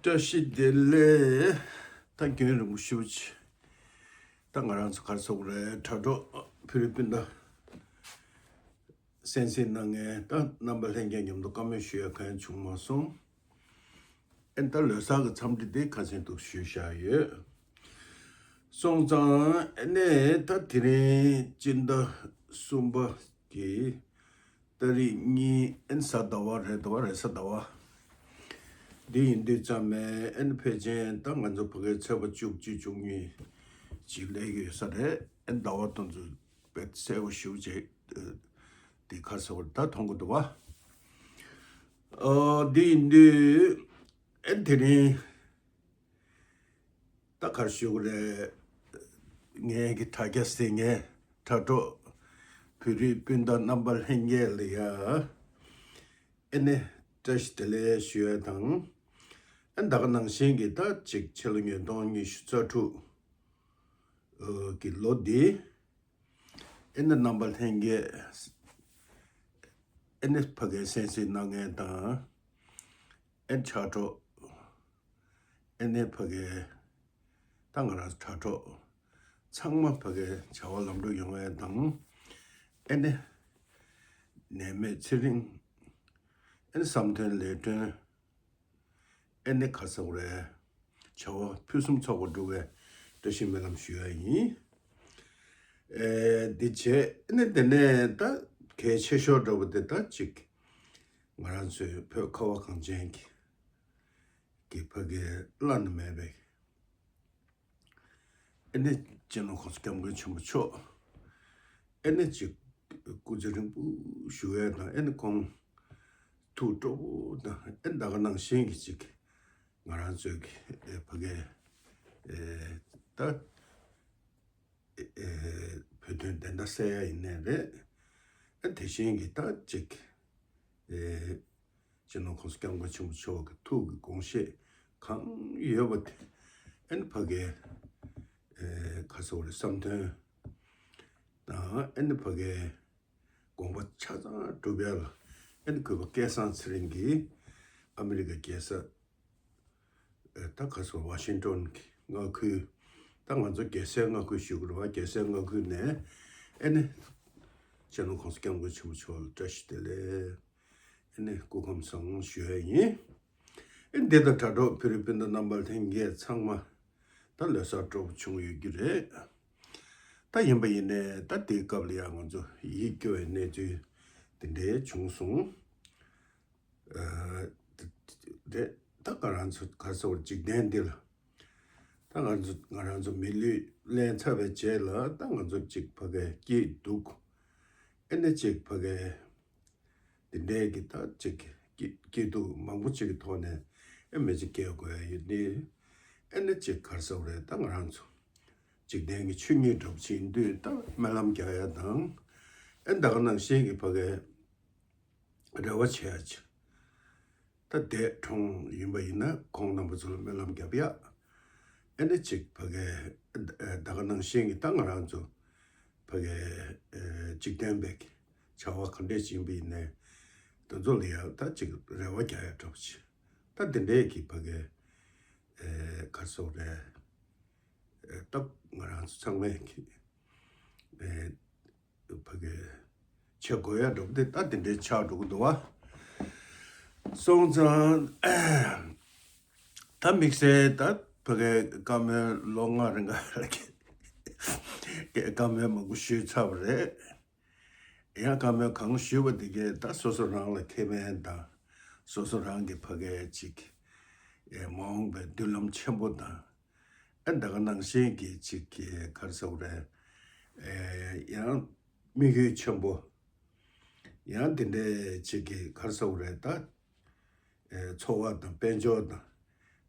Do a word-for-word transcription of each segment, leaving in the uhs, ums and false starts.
བཀྲ་ཤིས་བདེ་ལེགས། ད་རྒྱུན་རིང་པོ་ཞེ་པོ་ཅིག་ད་ང་རང་ཚོ་ག་རེ་ཟེར་དགོས་རེད། དྲ་གྲོགས་ཕུ་རི་སྤུན་ཟླ་གསན་གཟིགས་གནང་མཁན་ད་རྣམ་པ་ལྷན་རྒྱས་མཉམ་དུ་བཀའ་མོལ་ཞུ་ཡ་གང་ཡང་བྱུང་མ་སོང་། ཨེ་ད་ལོ་གསར་གྱི་འཚམས་འདྲི་དེ་ཁ་སང་འདུག་ཞུས་བཞག་ཡོད། སོང་ཙང་ཨེ་ནས་ད་དེ་རིང་སྤྱི་ཟླ་གསུམ་པ་གི་ཏ་རིག་གཉིས། ཨེ་ནས་གཟའ་ཟླ་བ་རེད། ཟླ་བ་རེད། གཟའ་ཟླ་བ་འདི་ཡིན་དུས་ཙམ་ནས་ཨེ་ནས་ཕལ་ཆེར་ད་ང་ཚོ་ཕ་གིའི་ཚེས་པ་བཅུ་གཅིག་བཅུ་གཉིས་ཅིག་སླེབས་ཀྱི་ཡོད་ས་རེད། ཨེ་ནས་ཟླ་བ་དེ་ཚོ་དཔེ་གསལ་པོ་ཞེ་པོ་ཅིག་དེ་ག་རེ་ཟེར་དགོས་རེད། ད་མཐོང་གི་འདུག་བ། ཨོ་འདི་ཡིན་དུས་ཨེ་ནས་དེ་རིང་ད་ག་རེ་ཞུ་དགོས་རེད། ངའི་གི་དྲ་རྒྱ་གཟིགས་མཁན་དྲ་གྲོགས་བོད་རིགས་སྤུན་ཟླ་རྣམ་པ་ལྷན་རྒྱས་ལ་ཡ་ཨེ་ནས་བཀྲ་ཤིས་བདེ་ལེགས་ཞུ་ཡ་དང་། ཨེ་ད་ག་ནང་བཞིན་གྱི་ད་ཅིག་ཕྱི་ལོ་ཉིས་སྟོང་ཉི་ཤུ་རྩ་དྲུག་གི་ལོ་འདི་ཨེ་ནས་རྣམ་པ་ལྷན་རྒྱས་ཨེ་ནས་ཕ་གིར་གསན་གཟིགས་གནང་མཁན་དང་། ཨེ་ཕྱག་གྲོགས། ཨེ་ནས་ཕ་གིའི་ད་ང་རང་དྲ་གྲོགས་ཚང་མ་ཕ་གིའི་བྱ་བ་ལམ་འགྲོ་ཡོང་བའི་དང་། ཨེ་ནས་ནད་མེད་ཚེ་རིང་། ཨེ་ནས་བསམ་དོན་ལས་བསྒྲུན། ཨེ་ནས་ག་རེ་ཟེར་དགོས་རེད། བྱ་བ་ཕུན་སུམ་ཚོགས་པ་འགྲུབ་པའི་བཀྲ་ཤིས་སྨོན་ལམ་ཞུ་ཡ་ཡིན། ཨེ་འདི་བྱས་ཨེ་ནས་དེ་ནས་ད་གལ་ཆེ་ཤོས་འདྲ་བོ་དེ་ད་ཅིག་ང་རང་ཚོའི་བོད་ཁ་བ་གངས་ཅན་གྱི་གི་ཕ་གིའི་བླ་ན་མེད་པའི་ཨེ་ནས་སྤྱི་ནོར་༸གོང་ས་༸སྐྱབས་མགོན་ཆེན་པོ་མཆོག་ཨེ་ནས་ཅིག་སྐུ་ཚེ་རིང་པོ་བཞུགས་ཡས་དང་། ཨེ་ནས་ཁོང་ཐུགས་སྤྲོ་པོ་དང་། ཨེ་ད་ག་ནང་བཞིན་གྱི་ཅིག་ང་རང་ཚོའི་གི་ཨེ་ཕ་གིའི་ཨེ་ད་ཨེ་བོད་དོན་བདེན་མཐའ་གསལ་ཡ་ཡིན་ནའི་རེད། ཨེ་དེ་བཞིན་གྱི་ད་ཅིག་ཨེ་སྤྱི་ནོར་༸གོང་ས་༸སྐྱབས་མགོན་ཆེན་པོ་མཆོག་གི་ཐུགས་ཀྱི་དགོངས་བཞེད་གང་ཡོད་པ་དེ་ཨེ་ནས་ཕ་གིའི་ཨེ་ག་རེ་ཟེར་དགོས་རེད། བསམ་དོན་དང་ཨེ་ནས་ཕ་གིའི་དགོངས་པ་ཆ་ཚང་སྒྲུབ་ཡ་ལ་ཨེ་ནས་གུས་པ་སྐལ་བཟང་ཚེ་རིང་གིས་ཨ་མི་རི་ཀ་རྒྱལ་ས་ཨེ་ད་ག་རེ་ཟེར་ཝ་ཤིང་ཊོན་གྱི་མངའ་ཁུལ། ད་ང་ཚོ་རྒྱལ་སའི་མངའ་ཁུལ་ཞུ་དགོས་རེད་བ། རྒྱལ་སའི་མངའ་ཁུལ་ནས་ཨེ་ནས་སྤྱི་ནོར་༸གོང་ས་༸སྐྱབས་མགོན་ཆེན་པོ་མཆོག་ལ་བཀྲ་ཤིས་བདེ་ལེགས། ཨེ་ནས་སྐུ་ཁམས་བཟང་ཞུ་ཡ་ཡིན། ཨེ་འདི་དང་དྲ་གྲོགས་བོད་རིགས་སྤུན་ཟླ་རྣམ་པ་ལྷན་རྒྱས་ཚང་མ་ད་ལོ་གསར་སྤྲོ་པོ་བྱུང་ཡོད་ཀྱི་རེད། ད་ཡིན་པ་ཡིན་ནའི་ད་དེའི་སྐབས་ལ་ཡང་ང་ཚོ་ཡིད་སྐྱོ་བའི་གནས་ཚུལ་དེ་འདྲའི་བྱུང་སོང་། ཨ་དེ་དེ་ད་ང་རང་ཚོ་ག་རེ་ཟེར་དགོས་རེད། འཇིག་རྟེན་འདི་ལ་ད་ང་ཚོ་ང་རང་ཚོ་མི་ལུས་ལེན་ཚར་བའི་རྗེས་ལ་ད་ང་ཚོ་ཅིག་ཕ་གིར་སྐྱིད་སྡུག་ཨེ་ནས་ཅིག་ཕ་གིར་དེ་འདྲའི་གི་ད་ཅིག་སྐྱིད་སྐྱིད་སྡུག་མང་པོ་ཅིག་གི་ཐོག་ནས་ཨེ་མི་ཚེ་སྐྱེལ་དགོས་ཡ་ཡོད་དེ། ཨེ་ནས་ཅིག་ག་རེ་ཟེར་དགོས་རེད། ད་ང་རང་ཚོ་འཇིག་རྟེན་གྱི་ཆོས་ཉིད་འདྲ་པོ་ཅིག་ཡིན་དུས་ད་སྨོན་ལམ་རྒྱག་ཡ་དང་། ཨེ་ད་ག་ནང་བཞིན་གྱི་ཕ་གིར་རེ་བ་བྱེད་ཡ་ཅིག་ད་འདས་གྲོངས་ཡིན་པ་ཡིན་ན་ཁོང་རྣམ་པ་ཚོ་ལ་སྨོན་ལམ་རྒྱབ་ཡ། ཨེ་ནས་ཅིག་ཕ་གིར་ད་ག་ནང་བཞིན་གྱི་ད་ང་རང་ཚོ་ཕ་གིར་འཇིག་རྟེན་པའི་བྱ་བ་ག་འདྲས་ཅིག་ཡིན་པ་ཡིན་ནའི་དེ་ཚོ་ལ་ཡ་ད་ཅིག་རེ་བ་རྒྱག་ཡ་འདྲ་པོ་ཅིག་ད་དེ་འདྲས་ཀྱི་ཕ་གིར་ག་རེ་ཟེར་དགོས་རེད། ད་ང་རང་ཚོ་ཚང་མས་ཀྱི་ཕ་གི་བྱེད་དགོས་ཡ་འདྲ་པོ་དེ་ད་དེ་འདྲའི་ཆགས་འགྲོ་གི་འདུག་བ། སོང་ཙང་ད་དམིགས་བསལ་ད་ཕ་གིའི་བཀའ་མོལ་ལོ་ལྔ་རིང་ག་ལ་བཀའ་མོལ་མང་པོ་ཞུས་ཚར་བ་རེད། ཡང་བཀའ་མོལ་གང་ཞུས་པ་དེ་གས་ད་སོ་སོ་རང་ལ་ཁེ་ཕན་དང་། སོ་སོ་རང་གི་ཕ་གིའི་ཅིག་མ་འོངས་པའི་མདུན་ལམ་ཆེན་པོ་དང་། ཨ་ད་ག་ནང་བཞིན་གྱི་ཅིག་གི་ག་རེ་ཟེར་དགོས་རེད། ཨེ་ཡང་དམིགས་ཡུལ་ཆེན་པོ། ཡང་དེ་འདྲའི་ཅིག་གི་ག་རེ་ཟེར་དགོས་རེད། ད་ཨེ་འཚོ་བ་དང་དཔལ་འབྱོར་དང་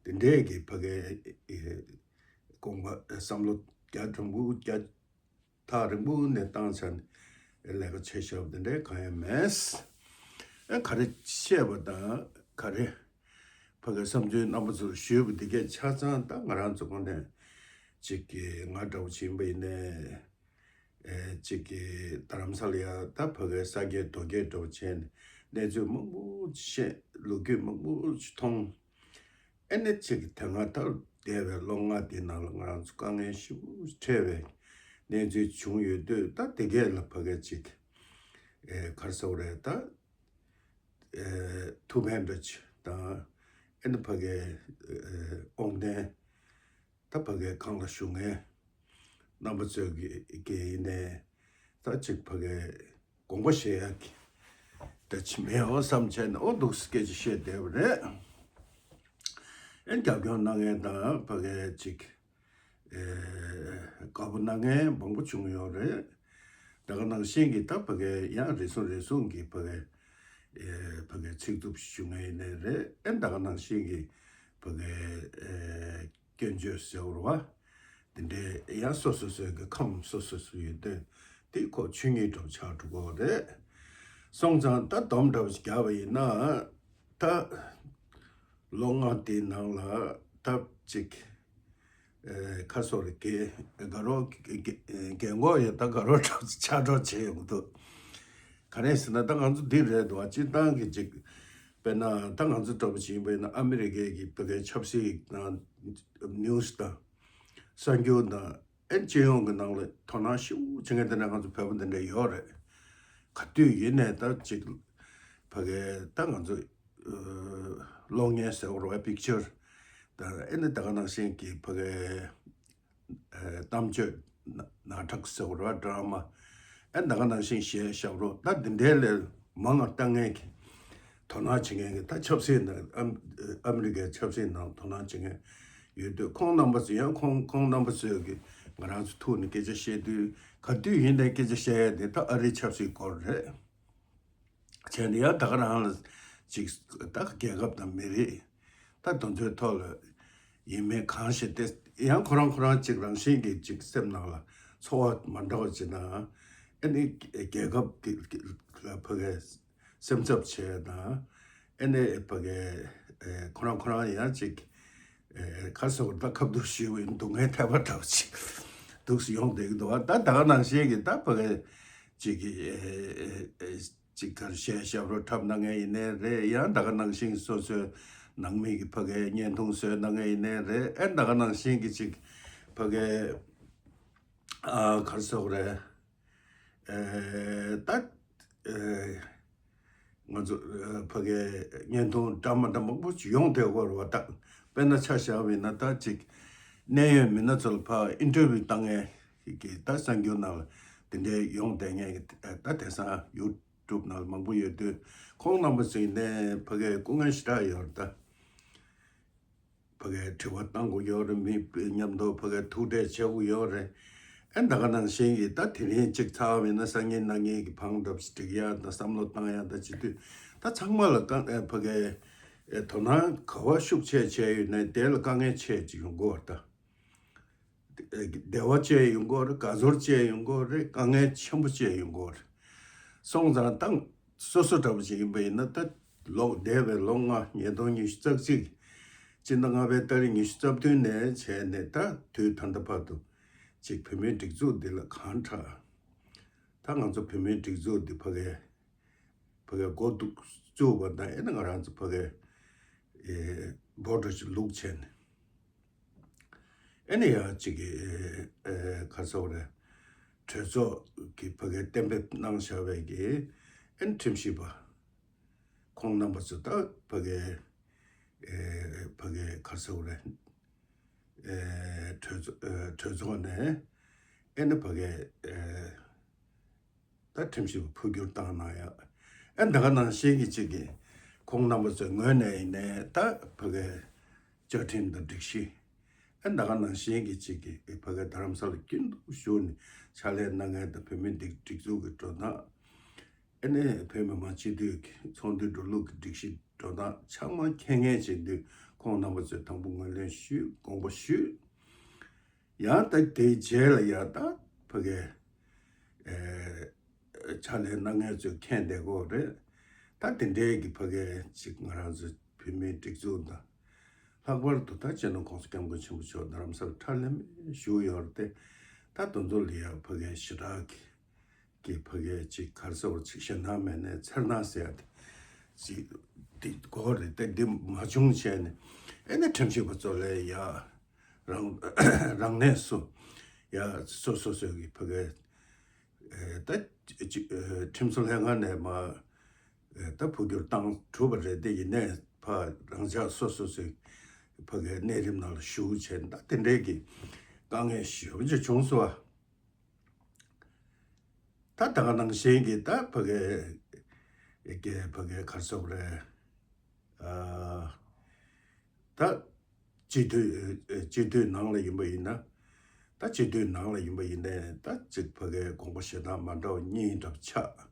དེ་འདྲའི་གི་ཕ་གིའི་ཨེ་དགོངས་པ་ཨེ་བསམ་བློ་རྒྱ་དྲང་པོ་རྒྱ་ཐག་རིང་པོ་ནས་བཏང་ཚར་ནས་ལས་ཀ་བྱས་བཞག་པ་དེ་འདྲའི་གང་ཡང་མེད། ཨ་ག་རེ་བཤད་པ་དང་ག་རེ་ཕ་གི་བསམ་ཚུལ་རྣམ་པ་ཚོར་ཞུས་པ་འདི་གས་ཆ་ཚང་ད་ང་རང་ཚོ་ཁོ་ནས་ཅིག་གི་ང་འདྲ་བོ་ཅིག་ཡིན་པ་ཡིན་ནའི་ཨེ་ཅིག་གི་རྡ་རམ་ས་ལ་ཡ་ད་ཕ་གིའི་ས་སྐྱེས་རྡོ་སྐྱེས་འདྲ་བོ་བྱས་ནས་གནས་ཚུལ་མང་པོ་ཅིག་བཤད། ལོ་རྒྱུས་མང་པོ་ཅིག་མཐོང་། ཨེ་ནི་ཅིག་དེ་སྔ་ད་འདས་པའི་ལོ་ལྔ་དེའི་ནང་ལ་ང་རང་ཚོ་དཀའ་ངལ་ཞེ་པོ་འཕྲད་པའི་གནས་ཚུལ་བྱུང་ཡོད་དུས། ད་དེ་གས་ལ་ཕ་གི་ཅིག་ཨེ་ག་རེ་ཟེར་དགོས་རེད། ད་ཨེ་ཐུགས་ཕན་འདྲ་ཅིག་དང་། ཨེ་ནི་ཕ་གི་ཨེ་དབང་ལྡན། ད་ཕ་གིའི་སྒང་ལ་བཞུགས་མཁན་རྣམ་པ་ཚོས་ཀྱི་ཀྱི་ཡིན་ནའི། ད་ཅིག་ཕ་གིའི་དགོངས་པ་བཞེས་ཡག་གི་འདྲ་ཅིག་མེད་འོ་བསམ་བྱས་ནས། ཨོ་འདུག་སེ་སྐད་ཆ་བཤད་བསྡད་པ་རེད། ཨེ་རྒྱབ་སྐྱོར་གནང་མཁན་དང་ཕ་གིའི་ཅིག་ཨེ་དགའ་པོ་གནང་མཁན་མང་པོ་བྱུང་ཡོད་རེད། ད་ག་ནང་བཞིན་གྱི་ད་ཕ་གིའི་ཡང་རེ་ཟུང་རེ་ཟུང་གི་ཕ་གིའི་ཨེ་ཕ་གིའི་ཚིག་ཐུབ་ཞུ་མཁན་ཡིན་ནའི་རེད། ཨེ་ད་ག་ནང་བཞིན་གྱི་ཕ་གིའི་ཨེ་སྐྱོན་བརྗོད་ཟེར་བ་རེད་བ། དེ་འདྲའི་ཡང་སོ་སོ་སོའི་གི་ཁམས་སོ་སོ་སོ་ཡོད་དུས། དེ་ཁོ་ཆོས་ཉིད་འདྲ་བོ་ཆགས་འགྲོ་གི་རེད། སོང་ཙང་ད་སྡོམ་འདྲ་བོ་ཞིག་བརྒྱབ་པ་ཡིན་ན། ད་ལོ་ལྔ་དེའི་ནང་ལ་ད་ཅིག་ཨེ་ཁ་སོ་རེ་དགེ་དགའ་རོགས་དགེ་དགེ་དགེ་འགོག་ཡོད། ད་དགའ་རོགས་འདྲ་བོ་ཆགས་འགྲོ་བྱས་ཡོང་གི་འདུག་ག་རེ་ཟེར་ན། ད་ང་ཚོ་འདི་རེད་འདུག་བ། སྤྱིར་བཏང་གི་ཅིག་དཔེར་ན་ད་ང་ཚོ་འདྲ་པོ་ཅིག་ཡིན་པ་ཡིན་ན། ཨ་མི་རི་ཀའི་གི་ཕ་གིའི་ཆབ་སྲིད་དང་ནིའུ་སི་དང་གསར་འགྱུར་དང་། ཨེ་སྤྱི་ཡོངས་ཀྱི་ནང་ལ་དོ་སྣང་ཞེ་པོ་བྱེད་མཁན་དེ་འདྲ་ང་ཚོ་བོད་པ་འདི་འདྲ་ཡོད་རེད། ག་དུས་ཡིན་ནའི་ད་ཅིག་ཕ་གིའི་ད་ང་ཚོ་ཨ་གློག་བརྙན་ཟེར་བ་རེད་བ། པིག་ཅར་དང་། ཨེ་ནི་ད་ག་ནང་བཞིན་གྱི་ཕ་གིའི་ཨེ་གཏམ་བརྗོད་ན་ནག་ཁྲག་ཟེར་བ་རེད་བ། ཌ་ར་མ། ཨེ་ད་ག་ནང་བཞིན་གཞས་ཞབས་བྲོ། ད་འདི་འདྲའི་ལས་མང་ང་ལྟ་མཁན་གྱི་དོ་སྣང་བྱེད་མཁན་གྱི། ད་ཆབ་སྲིད་ནང་ཨ་ཨ་མི་རི་ཀའི་ཆབ་སྲིད་ནང་དོ་སྣང་བྱེད་མཁན་ཡོད་དུས། ཁོང་རྣམ་པ་ཚོ་ཡང་ཁོང་ཁོང་རྣམ་པ་ཚོས་ཀྱི་ང་རང་ཚོ་ཐུག་ནས་སྐད་ཆ་བཤད་དུས། ག་དུས་ཡིན་ནའི་སྐད་ཆ་བཤད་ཡ་དེ་ད་ཨ་རིའི་ཆབ་སྲིད་སྐོར་རེད། བྱས་ནས་ཡང་ད་ག་རང་ལ་ཅིག་ད་རྒྱལ་ཁབ་དང་མི་རིགས་ད་དེ་ཚོའི་ཐོག་ལ་ཡིན་མིན་གང་ཞིག་དེ། ཡང་ཁོ་རང་ཁོ་རང་ཅིག་རང་བཞིན་གྱིས་ཅིག་སེམས་ནང་ལ་ཚོར་བ་མ་འདྲ་བ་ཅིག་དང་། ཨེ་ནི་རྒྱལ་ཁབ་ཀྱི་ལ་ཕ་གིའི་སེམས་འཚབ་བྱས་དང་། ཨེ་ནི་ཕ་གིའི་ཨེ་ཁོ་རང་ཁོ་རང་ཡང་ཅིག་ཨེ་ག་རེ་ཟེར་དགོས་རེད། ད་ཁ་བསྡུར་ཞུས་པ་ཡིན། སྡུག་བསྔལ་ཐེབས་པ་འདྲ་བོ་ཅིག་འདུག་སེ་ཡོང་བསྡད་ཀྱི་འདུག་བ། ད་ད་ག་ནང་བཞིན་གྱི་ད་ཕ་གིའི་ཅིག་གི་ཨེ་ཨེ་ཅིག་གར་གཞས་ཞབས་བྲོ་འཁྲབ་གནང་མཁན་ཡིན་ནའི་རེད། ཡང་ད་ག་ནང་བཞིན་སོ་སོའི་ནང་མི་གི་ཕ་གིའི་བརྙན་ཐུང་བཟོས་གནང་མཁན་ཡིན་ནའི་རེད། ཨེ་ད་ག་ནང་བཞིན་གྱི་ཅིག་ཕ་གིའི་ཨ་ག་རེ་ཟེར་དགོས་རེད། ཨེ་ད་ཨེ་ང་ཚོ་ཨེ་ཕ་གིའི་བརྙན་ཐུང་འདྲ་མི་འདྲ་མང་པོ་ཅིག་ཡོང་བསྡད་ཀྱི་ཡོད་རེད་བ། ད་དཔེར་ན་ཆ་བཞག་པ་ཡིན་ན། ད་ཅིག་གནད་ཡོད་མི་སྣ་ཚོ་ལ་ཕར་ཨིན་ཊར་བིའུ་བཏང་མཁན་གྱི་ད་གསར་འགྱུར་ནང་ལ་དེ་འདྲའི་ཡོང་བསྡད་མཁན་གྱི་ད་དེང་སང་ཡུ་ཊུབ་ནང་ལ་མང་པོ་ཡོད་དུས། ཁོང་རྣམ་པ་ཚོ་ཡིན་ནའི་ཕ་གིའི་སྐུ་ངལ་ཞེ་དྲག་ཡོད་རེད། ད་ཕ་གིའི་དྲི་བ་བཏང་དགོས་ཡོད་རེད། མི་མཉམ་དུ་ཕ་གིའི་ཐུག་འཕྲད་བྱེད་དགོས་ཡོད་རེད། ཨེ་ད་ག་ནང་བཞིན་གྱི་ད་དེ་རིང་ཅིག་ཚར་བ་ཡིན་ན། སང་ཉིན་གནངས་ཉིན་གྱི་བང་སྒྲུབ་སྒྲིག་ཡ་དང་བསམ་བློ་བཏང་ཡ་ད་བྱེད་དུས། ད་ཚང་མ་ལ་དཀའ་ཨེ་ཕ་གིའི་ཨེ་དོ་སྣང་ག་བ་ཤུགས་ཆེ་བྱས་ཡོད་ནའི་དེ་ལ་དཀའ་ངལ་ཆེ་ཅིག་ཡོང་གི་ཡོད་རེད། ད་བདེ་བ་ཅན་ཡོང་གི་ཡོད་རེད། དགའ་ཚོར་ཅན་ཡོང་གི་ཡོད་རེད། དཀའ་ངལ་ཆེན་པོ་ཅན་ཡོང་གི་ཡོད་རེད། སོང་ཙང་ད་སོ་སོ་འདྲ་པོ་ཅིག་ཡིན་པ་ཡིན་ན། ད་ལོ་འདས་པའི་ལོ་ལྔ། ཉིས་སྟོང་ཉི་ཤུ་རྩ་གཅིག་སྤྱི་ཟླ་ལྔ་པའི་ཏ་རིག་ཉི་ཤུ་རྩ་བདུན་ནས་བྱས་ནས་ད་དུས་ད་ལྟ་བར་དུ་ཅིག་བོད་མིའི་སྒྲིག་འཛུགས་འདི་ལ་གང་དྲག་ད་ང་ཚོ་བོད་མིའི་སྒྲིག་འཛུགས་འདི་ཕ་གིའི་ཕ་གིའི་འགོ་བཙུགས་པ་དང་། ཨེ་ནི་ང་རང་ཚོ་ཕ་གིའི་ཨེ་བོ་ཊར་ཅིག་བླུགས་བྱས་ནས། ཨེ་ནི་ཡང་ཅིག་གི་ཨེ་ཨེ་ག་རེ་ཟེར་དགོས་རེད། གྲོས་ཚོགས་ཀྱི་ཕ་གིའི་གཏན་འབེབས་གནང་བཞག་པའི་གི་ཨེ་ནི་ཁྲིམས་ཞིབ་པ་ཁོང་རྣམ་པ་ཚོ་ད་ཕ་གིའི་ཨེ་ཕ་གིའི་ག་རེ་ཟེར་དགོས་རེད། ཨེ་གྲོས་ཚོགས་ཨེ་གྲོས་ཚོགས་ནས་ཨེ་ནི་ཕ་གིའི་ཨེ་ད་ཁྲིམས་ཞིབ་པ་འཕོ་འགྱུར་བཏང་གནང་ཡ། ཨེ་ད་ག་ནང་བཞིན་གྱི་ཅིག་གི་ཁོང་རྣམ་པ་ཚོའི་ངོས་ནས་ཡིན་ནའི་ད་ཕ་གིའི་བཅའ་ཁྲིམས་དང་སྒྲིག་གཞི། ཨེ་ད་ག་ནང་བཞིན་གྱི་ཅིག་གི་ཕ་གིའི་རྡ་རམ་ས་ལ་སྐྱིད་སྡུག་ཞུགས་ནས་ཕྱག་ལས་གནང་མཁན་དང་། བོད་མིའི་སྒྲིག་སྒྲིག་འཛུགས་ཀྱི་འགྲོ་སྟངས། ཨེ་ནས་བོད་མི་མང་སྤྱི་འཐུས་ཀྱི་ཚོགས་འདུའི་འགྲོ་ལུགས་ཀྱི་སྒྲིག་གཞི་འགྲོ་སྟངས་ཚང་མ་མཁྱེན་མཁན་བྱེད་དུས། ཁོང་རྣམ་པ་ཚོས་དང་པོ་ངོས་ལེན་ཞུས། དགོངས་པ་ཞུས། ཡང་ད་དེའི་རྗེས་ལ་ཡང་ད་ཕ་གིའི་ཨེ་ཕྱག་ལས་གནང་མཁན་ཚོས་མཁྱེན་བསྡད་ཀྱི་ཡོད་རེད། ད་དེ་འདྲའི་གི་ཕ་གིའི་ཅིག་ང་རང་ཚོ་བོད་མིའི་སྒྲིག་འཛུགས་དང་། ལྷག་པར་དུ་ད་སྤྱི་ནོར་༸གོང་ས་༸སྐྱབས་མགོན་ཆེན་པོ་མཆོག་རྡ་རམ་ས་ལ་ཁྲ་ལམ་མེ་བཞུགས་ཡོད་རེད་དེ། ད་དེ་ཚོ་ལ་ཡང་ཕ་གིའི་ཞེ་དྲག་གི་གི་ཕ་གིའི་ཅིག་ག་རེ་ཟེར་དགོས་རེད། ཅིག་ཞེད་སྣང་མེད་ནའི་འཚེར་སྣང་ཟེར་ཡ་དེ་ཅིག་འདི་དགོས་རེད་དེ། འདི་མ་བྱུང་བྱས་ནས་ ཨེ་ནས་ཁྲིམས་ཞིབ་པ་ཚོ་ལས་ཡ་རང་རང་གནས་སུ་ཡ་སོ་སོ་སོ་གི་ཕ་གི་ཨེ་ད་ཅི་ཨེ་ཁྲིམས་བཟོ་ལྷན་ཁང་ནས་མ་ཨེ་ད་འཕོ་འགྱུར་བཏང་གྲུབ་པ་རེད། དེ་ཡིན་ནས་ཕ་རང་ཅག་སོ་སོ་སོའི་ཕ་གི་གནས་རིམ་ནང་ལ་ཞུགས་བྱས་ད་དེ་འདྲའི་གི་དཀའ་ངལ་ཞེ་པོ་ཅིག་བྱུང་སོང་བ། ད་ད་ག་ནང་བཞིན་གྱི་ད་ཕ་གི་ཨེ་གི་ཕ་གི་གར་སོག་རེད། ཨ་ད་སྤྱི་འཐུས་སྤྱི་འཐུས་ནང་ལ་ཡིན་པ་ཡིན་ན། ད་སྤྱི་འཐུས་ནང་ལ་ཡིན་པ་ཡིན་ནའི་ད་ཅིག་ཕ་གའི་དགོངས་པ་བཞེས་སྟངས་མ་འདྲ་བ་གཉིས་འདྲ་བ་ཆགས།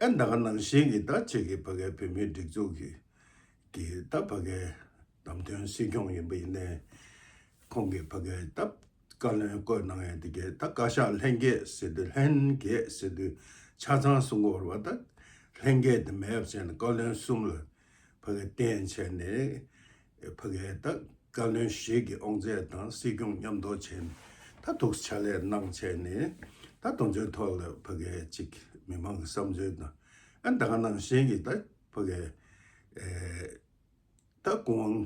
ཨེ་ད་ག་ནང་བཞིན་གྱི་ད་ཅིག་གི་ཕ་གའི་བོད་མིའི་སྒྲིག་འཛུགས་ཀྱི་གི་ད་ཕ་གའི་བདམས་ཐོན་སྲིད་སྐྱོང་ཡིན་པ་ཡིན་ནའི་ཁོང་གི་ཕ་གའི་ད་བཀའ་བློན་བསྐོས་གནང་ཡ་དེ་གའི་ད་བཀའ་ཤག་ལྷན་རྒྱས་ཟེར་དུས་ལྷན་རྒྱས་ཟེར་དུས་ཆ་ཚང་གསུང་གི་ཡོད་རེད་བ། ད་ལྷན་རྒྱས་དེ་མེད་པ་བྱས་ནས་བཀའ་བློན་གསུམ་ལ་ཕ་གི་བརྟེན་བྱས་ནས་ཕ་གི་ད་བཀའ་བློན་བཞི་གི་དབང་ཚད་དང་སྲིད་སྐྱོང་མཉམ་དུ་བྱས་ནས་ད་ཐུགས་ཕྱག་ལས་གནང་བྱས་ནས་ད་དེ་ཚོའི་ཐོག་ལ་ཕ་གི་ཅིག་མི་མང་གི་བསམ་ཚུལ་དང་ཨ་ད་ག་ནང་བཞིན་གྱི་ད་ཕ་གི་ཨེ་ད་སྐུ་དབང་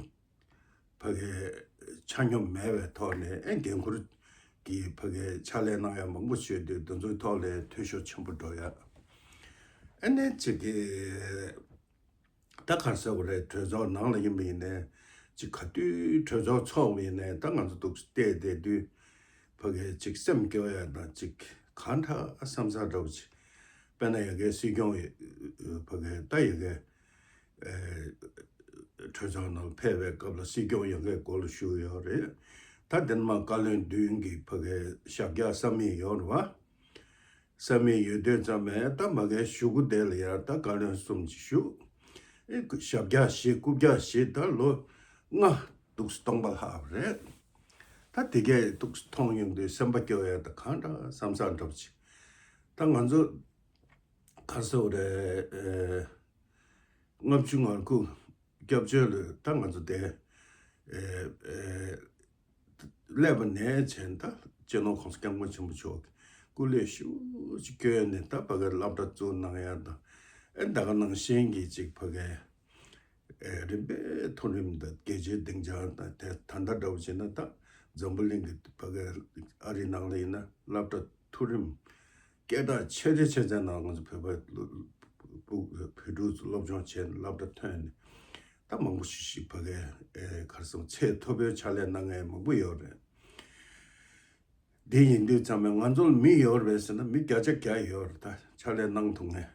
ཕ་གི་ཆ་སྙོམས་མེད་པའི་ཐོག་ནས་ཨེ་འགན་འཁུར་གྱི་ཕ་གི་ཕྱག་ལས་གནང་ཡ་མང་པོ་བྱས་དུས་དེ་ཚོའི་ཐོག་ལ་འཐུས་ཤོར་ཆེན་པོ་འགྲོ་ཡ། ཨ་ནི་ཅིག་གི་ད་ག་རེ་ཟེར་དགོས་རེད། གྲོས་ཚོགས་ནང་ལ་ཡིན་པ་ཡིན་ནའི་ཅིག་ག་དུས་གྲོས་ཚོགས་ཚོགས་པ་ཡིན་ནའི་ད་ང་ཚོ་འདུག་བལྟས་བསྡད་དུས་ཕ་གི་ཅིག་སེམས་སྐྱོ་ཡ་དང་ཅིག་གང་འདྲ་བསམ་ས་འདྲ་བོ་ཅིག་དཔེར་ན་ཡ་གའི་སྲིད་སྐྱོང་ཡི་ཕ་གི་ད་ཡ་གའི་ཨེ་གྲོས་ཚོགས་ནང་ཕེབས་པའི་སྐབས་ལ་སྲིད་སྐྱོང་ཡ་གའི་སྐོར་ལ་ཞུས་ཡོད་རེད། ད་དེ་ནས་མ་བཀའ་བློན་བདུན་གྱི་ཕ་གི་ཞབས་བཀྱག་བསམ་མི་ཡོད་རེད་བ། བསམ་མི་ཡོད་དུས་ཙམ་པས་ད་མ་གའི་གཞུག་གུ་དེ་ལ་ཡང་ད་བཀའ་བློན་གསུམ་གྱི་གཞུག་ཨེ་ཞབས་བཀྱག་བཞི་རྐུབ་བཀྱག་བཞི་ད་ལོ་ལྔ་འདུག་སྟོང་པ་ལྷག་པ་རེད། ད་དེ་གས་འདུག་མཐོང་ཡོང་དུས་སེམས་པ་སྐྱོ་ཡ་ད་གང་འདྲ་བསམ་ས་འདྲ་བ་ཅིག་ད་ང་ཚོ་ག་རེ་ཟེར་དགོས་རེད། ཨེ་ལྔ་བཅུ་ང་དགུ་སྐྱབས་བཅོལ་ལ་ད་ང་ཚོ་དེ་ཨེ་ཨེ་སླེབས་པ་ནས་བྱས་ད་སྤྱི་ནོར་༸གོང་ས་༸སྐྱབས་མགོན་ཆེན་པོ་མཆོག་གི་སྐུ་ལས་ཤུགས་ཆེ་བསྐྱོན་ནས་ད་ཕ་གིར་སློབ་གྲྭ་བཙུགས་གནང་ཡ་དང་ཨེ་ད་ག་ནང་བཞིན་གྱི་ཅིག་ཕ་གི་ཨེ་རིམ་པས་མཐོ་རིམ་དང་རྒྱལ་སྤྱིའི་སྡིངས་ཆ་དང་དེ་ད་ལྟ་འདྲ་བོ་བྱས་ན་ད་འཛམ་བུ་གླིང་གི་ཕ་གི་ཨ་རིའི་ནང་ལ་ཡིན་ན་སློབ་གྲྭ་མཐོ་རིམ་སྐད་གྲགས་ཆེ་གྲས་ཆེ་ཚད་ནང་ང་ཚོ་བོད་པ་བོད་ཕྲུག་སློབ་སྦྱོང་བྱས་ནས་སློབ་གྲྭ་ཐོན་ནས་ད་མང་པོ་ཞིག་ཞིག་ཕ་གི་ཨེ་ག་རེ་ཟེར་ཚད་མཐོ་པོའི་ཕྱག་ལས་གནང་མཁན་མང་པོ་ཡོད་རེད། དེ་ཡིན་དུས་ཙམ་པས་ང་ཚོར་མི་ཡོད་རེད་ཟེར་ན་མི་བརྒྱ་ཆ་བརྒྱ་ཡོད་རེད། ད་ཕྱག་ལས་གནང་ཐུབ་མཁན།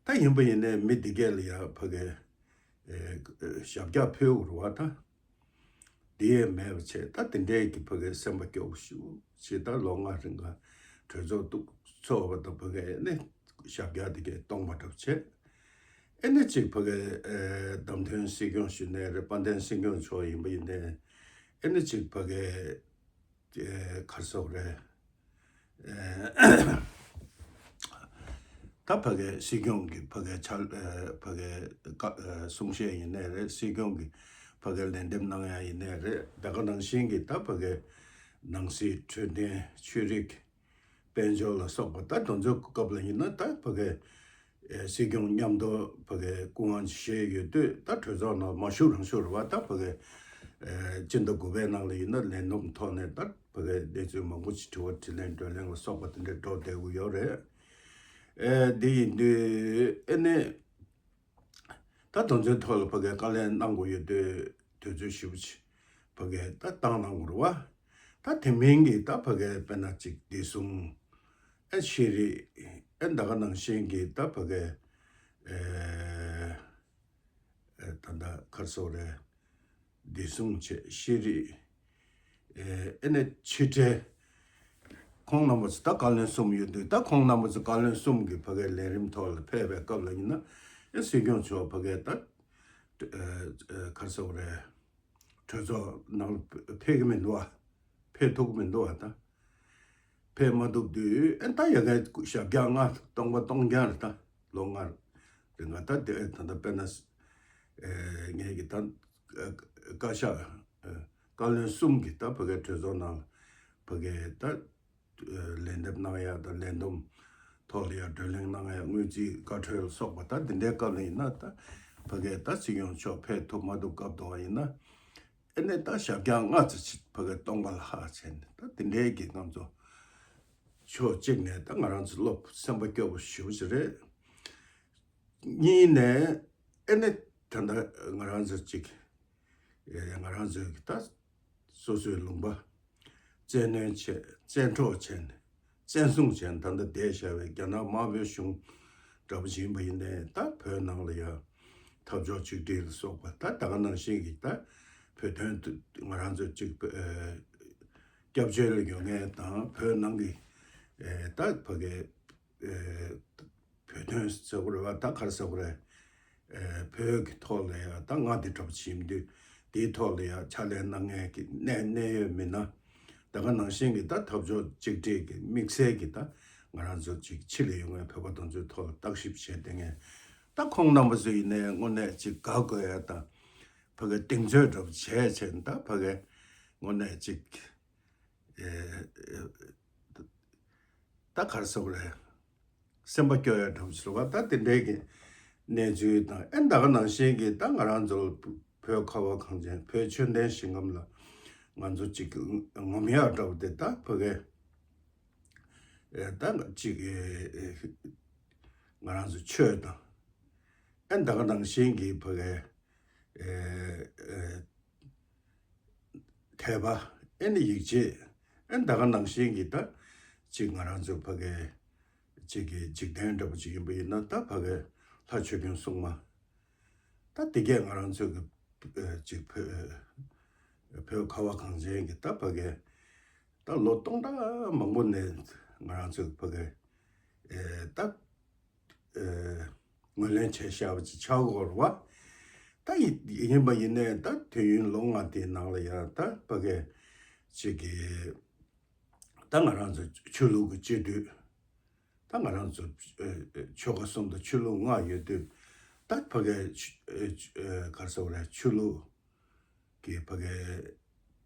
ད་ཡིན་པ་ཡིན་ནའི་མི་འདི་གས་ལ་ཡ་ཕ་གི་ཨེ་ཞབས་བཀྱག་ཕུལ་དགོས་རེད་བ་ད། འདི་ཡས་མེད་པ་བྱས་ད་དེ་འདྲའི་གི་ཕ་གི་སེམས་པ་སྐྱོ་པོ་ཞེ་པོ་ཅིག་ད་ལོ་ལྔ་རིང་ག་གྲོས་ཚོགས་འདུག་ཚོགས་པ་དང་ཕ་གི་ནི་ཞབས་བཀྱག་འདི་གས་སྟོང་པ་འདྲ་པོ་བྱས། ཨེ་ནི་ཅིག་ཕ་གི་ཨེ་བདམས་ཐོན་སྲིད་སྐྱོང་ཞུས་ནའི་རེད། དཔལ་ལྡན་སྲིད་སྐྱོང་མཆོག་ཡིན་པ་ཡིན་ནའི་ཨེ་ནི་ཅིག་ཕ་གི་ཨེ་ག་རེ་ཟེར་དགོས་རེད། ཨེ་ད་ཕ་གི་སྲིད་སྐྱོང་གི་ཕ་གི་ཕྱག་ཨེ་ཕ་གི་བཀའ་ཨེ་གསུང་བཤད་ཡིན་ནའི་རེད། སྲིད་སྐྱོང་གི་ཕ་གི་ལན་འདེབས་གནང་ཡ་ཡིན་ནའི་རེད། ད་ག་ནང་བཞིན་གྱི་ད་ཕ་གི་ནང་སྲིད་འཕྲོད་བསྟེན་ཆོས་རིག་དཔལ་འབྱོར་ལ་སོགས་པ་ད་དེ་ཚོའི་སྐབས་ལ་ཡིན་ན་ད་ཕ་གི་ཨེ་སྲིད་སྐྱོང་མཉམ་དུ་ཕ་གི་སྐུ་དབང་བཞེས་ཡོད་དུས་ད་གྲོས་ཚོགས་ནང་མ་ཞུགས་རང་ཞུགས་རེད་བ། ད་ཕ་གི་ཨེ་སྤྱི་ཟླ་དགུ་པའི་ནང་ལ་ཡིན་ན་ལས་བསྡོམས་ཐོག་ནས་ད་ཕ་གི་གནས་ཚུལ་མང་པོ་ཞིག་དྲི་བ་དྲིས་ལན་བགྲོ་གླེང་ལ་སོགས་པ་དེ་འདྲ་འགྲོ་བསྡད་ཀྱི་ཡོད་རེད། ཨེ་འདི་ཡིན་དུས་ཨེ་ནས་ད་དེ་ཚོའི་ཐོག་ལ་ཕ་གི་བཀའ་ལན་གནང་དགོས་ཡོད་དུས་དུས་ཚོད་ཞེ་པོ་ཅིག་ཕ་གི་ད་བཏང་གནང་དགོས་རེད་བ། ད་དེ་མིན་གྱི་ད་ཕ་གི་དཔེར་ན་ཅིག་བདེ་སྲུང་ཨེ་ཤེས་རིག་ཨེ་ད་ག་ནང་བཞིན་གྱི་ད་ཕ་གི་ཨེ་ཨེ་ད་ད་ག་རེ་ཟེར་དགོས་རེད། བདེ་སྲུང་བཅས་ཤེས་རིག་ཨེ་ཨེ་ནས་ཕྱི་འབྲེལ། ཁོང་རྣམ་པ་ཚོ་ད་བཀའ་བློན་གསུམ་ཡོད་དུས་ད་ཁོང་རྣམ་པ་ཚོ་བཀའ་བློན་གསུམ་གྱི་ཕ་གིའི་ལས་རིམ་ཐོག་ལ་ཕེབས་པའི་སྐབས་ལ་ཡིན་ན་ཨེ་སྲིད་སྐྱོང་མཆོག་ཕ་གིའི་ད་ཨེ་ཨེ་ག་རེ་ཟེར་དགོས་རེད། གྲོས་ཚོགས་ནང་ལ་ཕེབས་ཀྱི་མི་འདུག་བ། ཕེབས་ཐུབ་ཀྱི་མི་འདུག་བ་ད། ཕེབས་མ་ཐུབ་དུས་ཨེ་ད་ཡ་གའི་ཞབས་བཀྱག་ལྔ་སྟོང་པ་སྟོང་རྐྱང་རེད་ད། ལོ་ལྔ་རིང་ག་ད་དེ་ད་ལྟ་དཔེར་ན་ཨེ་ངས་ཀྱི་ད་ཨེ་བཀའ་ཤག་ཨེ་བཀའ་བློན་གསུམ་གྱི་ད་ཕ་གིའི་གྲོས་ཚོགས་ནང་ལ་ཕ་གིའི་ད་ཨེ་ལན་འདེབས་གནང་ཡ་ད་ལན་འདེབས་ཐོག་ལ་ཡ་བགྲོ་གླེང་གནང་ཡ་དངུལ་རྩིས་བཀའ་འཁྲོལ་སོགས་པ་ད་དེ་འདྲའི་སྐབས་ལ་ཡིན་ན་ད་ ཕ་གིའི་ད་སྲིད་སྐྱོང་མཆོག་ཕེབས་ཐུབ་མ་ཐུབ་སྐབས་དུ་བ་ཡིན་ན། ཨེ་ནས་ད་ཞབས་བཀྱག་ལྔ་ཙམ་ཅིག་ཕ་གིའི་སྟོང་པ་ལ་ལྷག་བྱས་ནས། ད་དེ་འདྲའི་གི་ང་ཚོ་ཕྱོགས་གཅིག་ནས་ད་ང་རང་ཚོ་བློ་སེམས་པ་སྐྱོ་པོ་ཞེ་པོ་ཅིག་རེད། གཉིས་ནས་ཨེ་ནས་ད་ལྟ་ང་རང་ཚོ་གཅིག་ཨེ་ང་རང་ཚོའི་གི་ད་སོ་སོའི་ལུང་པ་བཙན་གནོན་བྱས། བཙན་འཕྲོག་བྱས་ནས། བཙན་བཟུང་བྱས་ནས་ད་ལྟ་བསྡད་བཞག་པའི་རྒྱ་ནག་དམར་པོའི་གཞུང་འདྲ་པོ་ཞིག་ཡིན་པ་ཡིན་ནའི། ད་བོད་ནང་ལ་ཡང་འཐབ་ཕྱོགས་གཅིག་སྒྲིལ་ལ་སོགས་པ། ད་ད་ག་ནང་བཞིན་གྱི་ད་བོད་དོན་དུ་ང་རང་ཚོ་གཅིག་ཨེ་སྐྱབས་བཅོལ་ལ་ཡོད་མཁན་དང་། བོད་ནང་གི་ཨེ་ད་ཕ་གི་ཨེ་བོད་དོན་ཟེར་དགོས་རེད་བ། ད་ག་རེ་ཟེར་དགོས་རེད། ཨེ་བོད་ཀྱི་ཐོག་ལ་ཡང་ད་མངའ་སྡེ་འདྲ་པོ་ཅིག་ཡིན་དུས། དེའི་ཐོག་ལ་ཡང་ཕྱག་ལས་གནང་མཁན་གྱི་གནད་གནད་ཡོད་མི་སྣ། ད་ག་ནང་བཞིན་གྱི་ད་འཐབ་ཕྱོགས་གཅིག་སྒྲིལ་གྱི་དམིགས་བསལ་གྱི་ད་ང་རང་ཚོ་ཅིག་ཕྱི་ལ་ཡོད་མཁན་བོད་པ་དེ་ཚོའི་ཐོག་ལ་བརྟག་ཞིབ་བྱས་བསྡད་མཁན། ད་ཁོང་རྣམ་པ་ཚོ་ཡིན་ནའི་དངོས་གནས་ཅིག་དགའ་དགོས་ཡ་དང་། ཕ་གི་གདེང་ཚོད་འདྲ་པོ་བྱས་བྱས་ནས། ད་ཕ་གི་དངོས་གནས་ཅིག་ཨེ་ཨེ་ད་ག་རེ་ཟེར་དགོས་རེད། སེམས་པ་སྐྱོ་ཡ་འདྲ་པོ་ཞིག་རེད་བ། ད་དེ་འདྲའི་གི་གནས་ཚུལ་དང་། ཨེ་ད་ག་ནང་བཞིན་གྱི་ད་ང་རང་ཚོ་བོད་ཁ་བ་གངས་ཅན་བོད་ཆོས་ལྡན་ཞིང་ཁམས་ལ་ང་ཚོ་ཅིག་ངོམ་ཡག་འདྲ་པོ་དེ། ད་ཕ་གི་ཨེ་ད་ཅིག་ཨེ་ཨེ་ང་རང་ཚོ་ཆོས་དང་། ཨེ་ད་ག་ནང་བཞིན་གྱི་ཕ་གི་ཨེ་ཨེ་དད་པ། ཨེ་ནི་ཡིད་ཆེས། ཨེ་ད་ག་ནང་བཞིན་གྱི་ད་ཅིག་ང་རང་ཚོ་ཕ་གི་ཅིག་གི་འཇིག་རྟེན་འདྲ་པོ་ཅིག་ཡིན་པ་ཡིན་ན། ད་ཕ་གི་ལྷ་ཆོས་སྐྱོང་སྲུང་མ། ད་དེ་གས་ང་རང་ཚོ་གི་ཨེ་ཅིག་བོད་བོད་ཁ་བ་གངས་ཅན་གྱི་ད་ཕ་གི་ད་ལོ་སྟོང་ཕྲག་མང་པོ་ནས་ང་རང་ཚོ་གི་ཕ་གི་ཨེ་ད་ཨེ་ངོས་ལེན་བྱས་བཞག་པ་ཅིག་ཆགས་ཀྱི་ཡོད་རེད་བ། ད་ཡི་ཡིན་པ་ཡིན་ནའི། ད་དུས་ཡུན་ལོ་ལྔ་དེའི་ནང་ལ་ཡང་ད་ཕ་གི་ཅིག་གི་ད་ང་རང་ཚོ་ཆོས་ལུགས་ཀྱི་སྤྱི་འཐུས། ད་ང་རང་ཚོ་ཨེ་ཨེ་ཆོལ་ཁ་གསུམ་དང་ཆོས་ལུགས་ལྔ་ཡོད་དུས། ད་ཕ་གི་ཨེ་ཨེ་ག་རེ་ཟེར་དགོས་རེད། ཆོས་ལུགས་ཀྱི་ཕ་གི་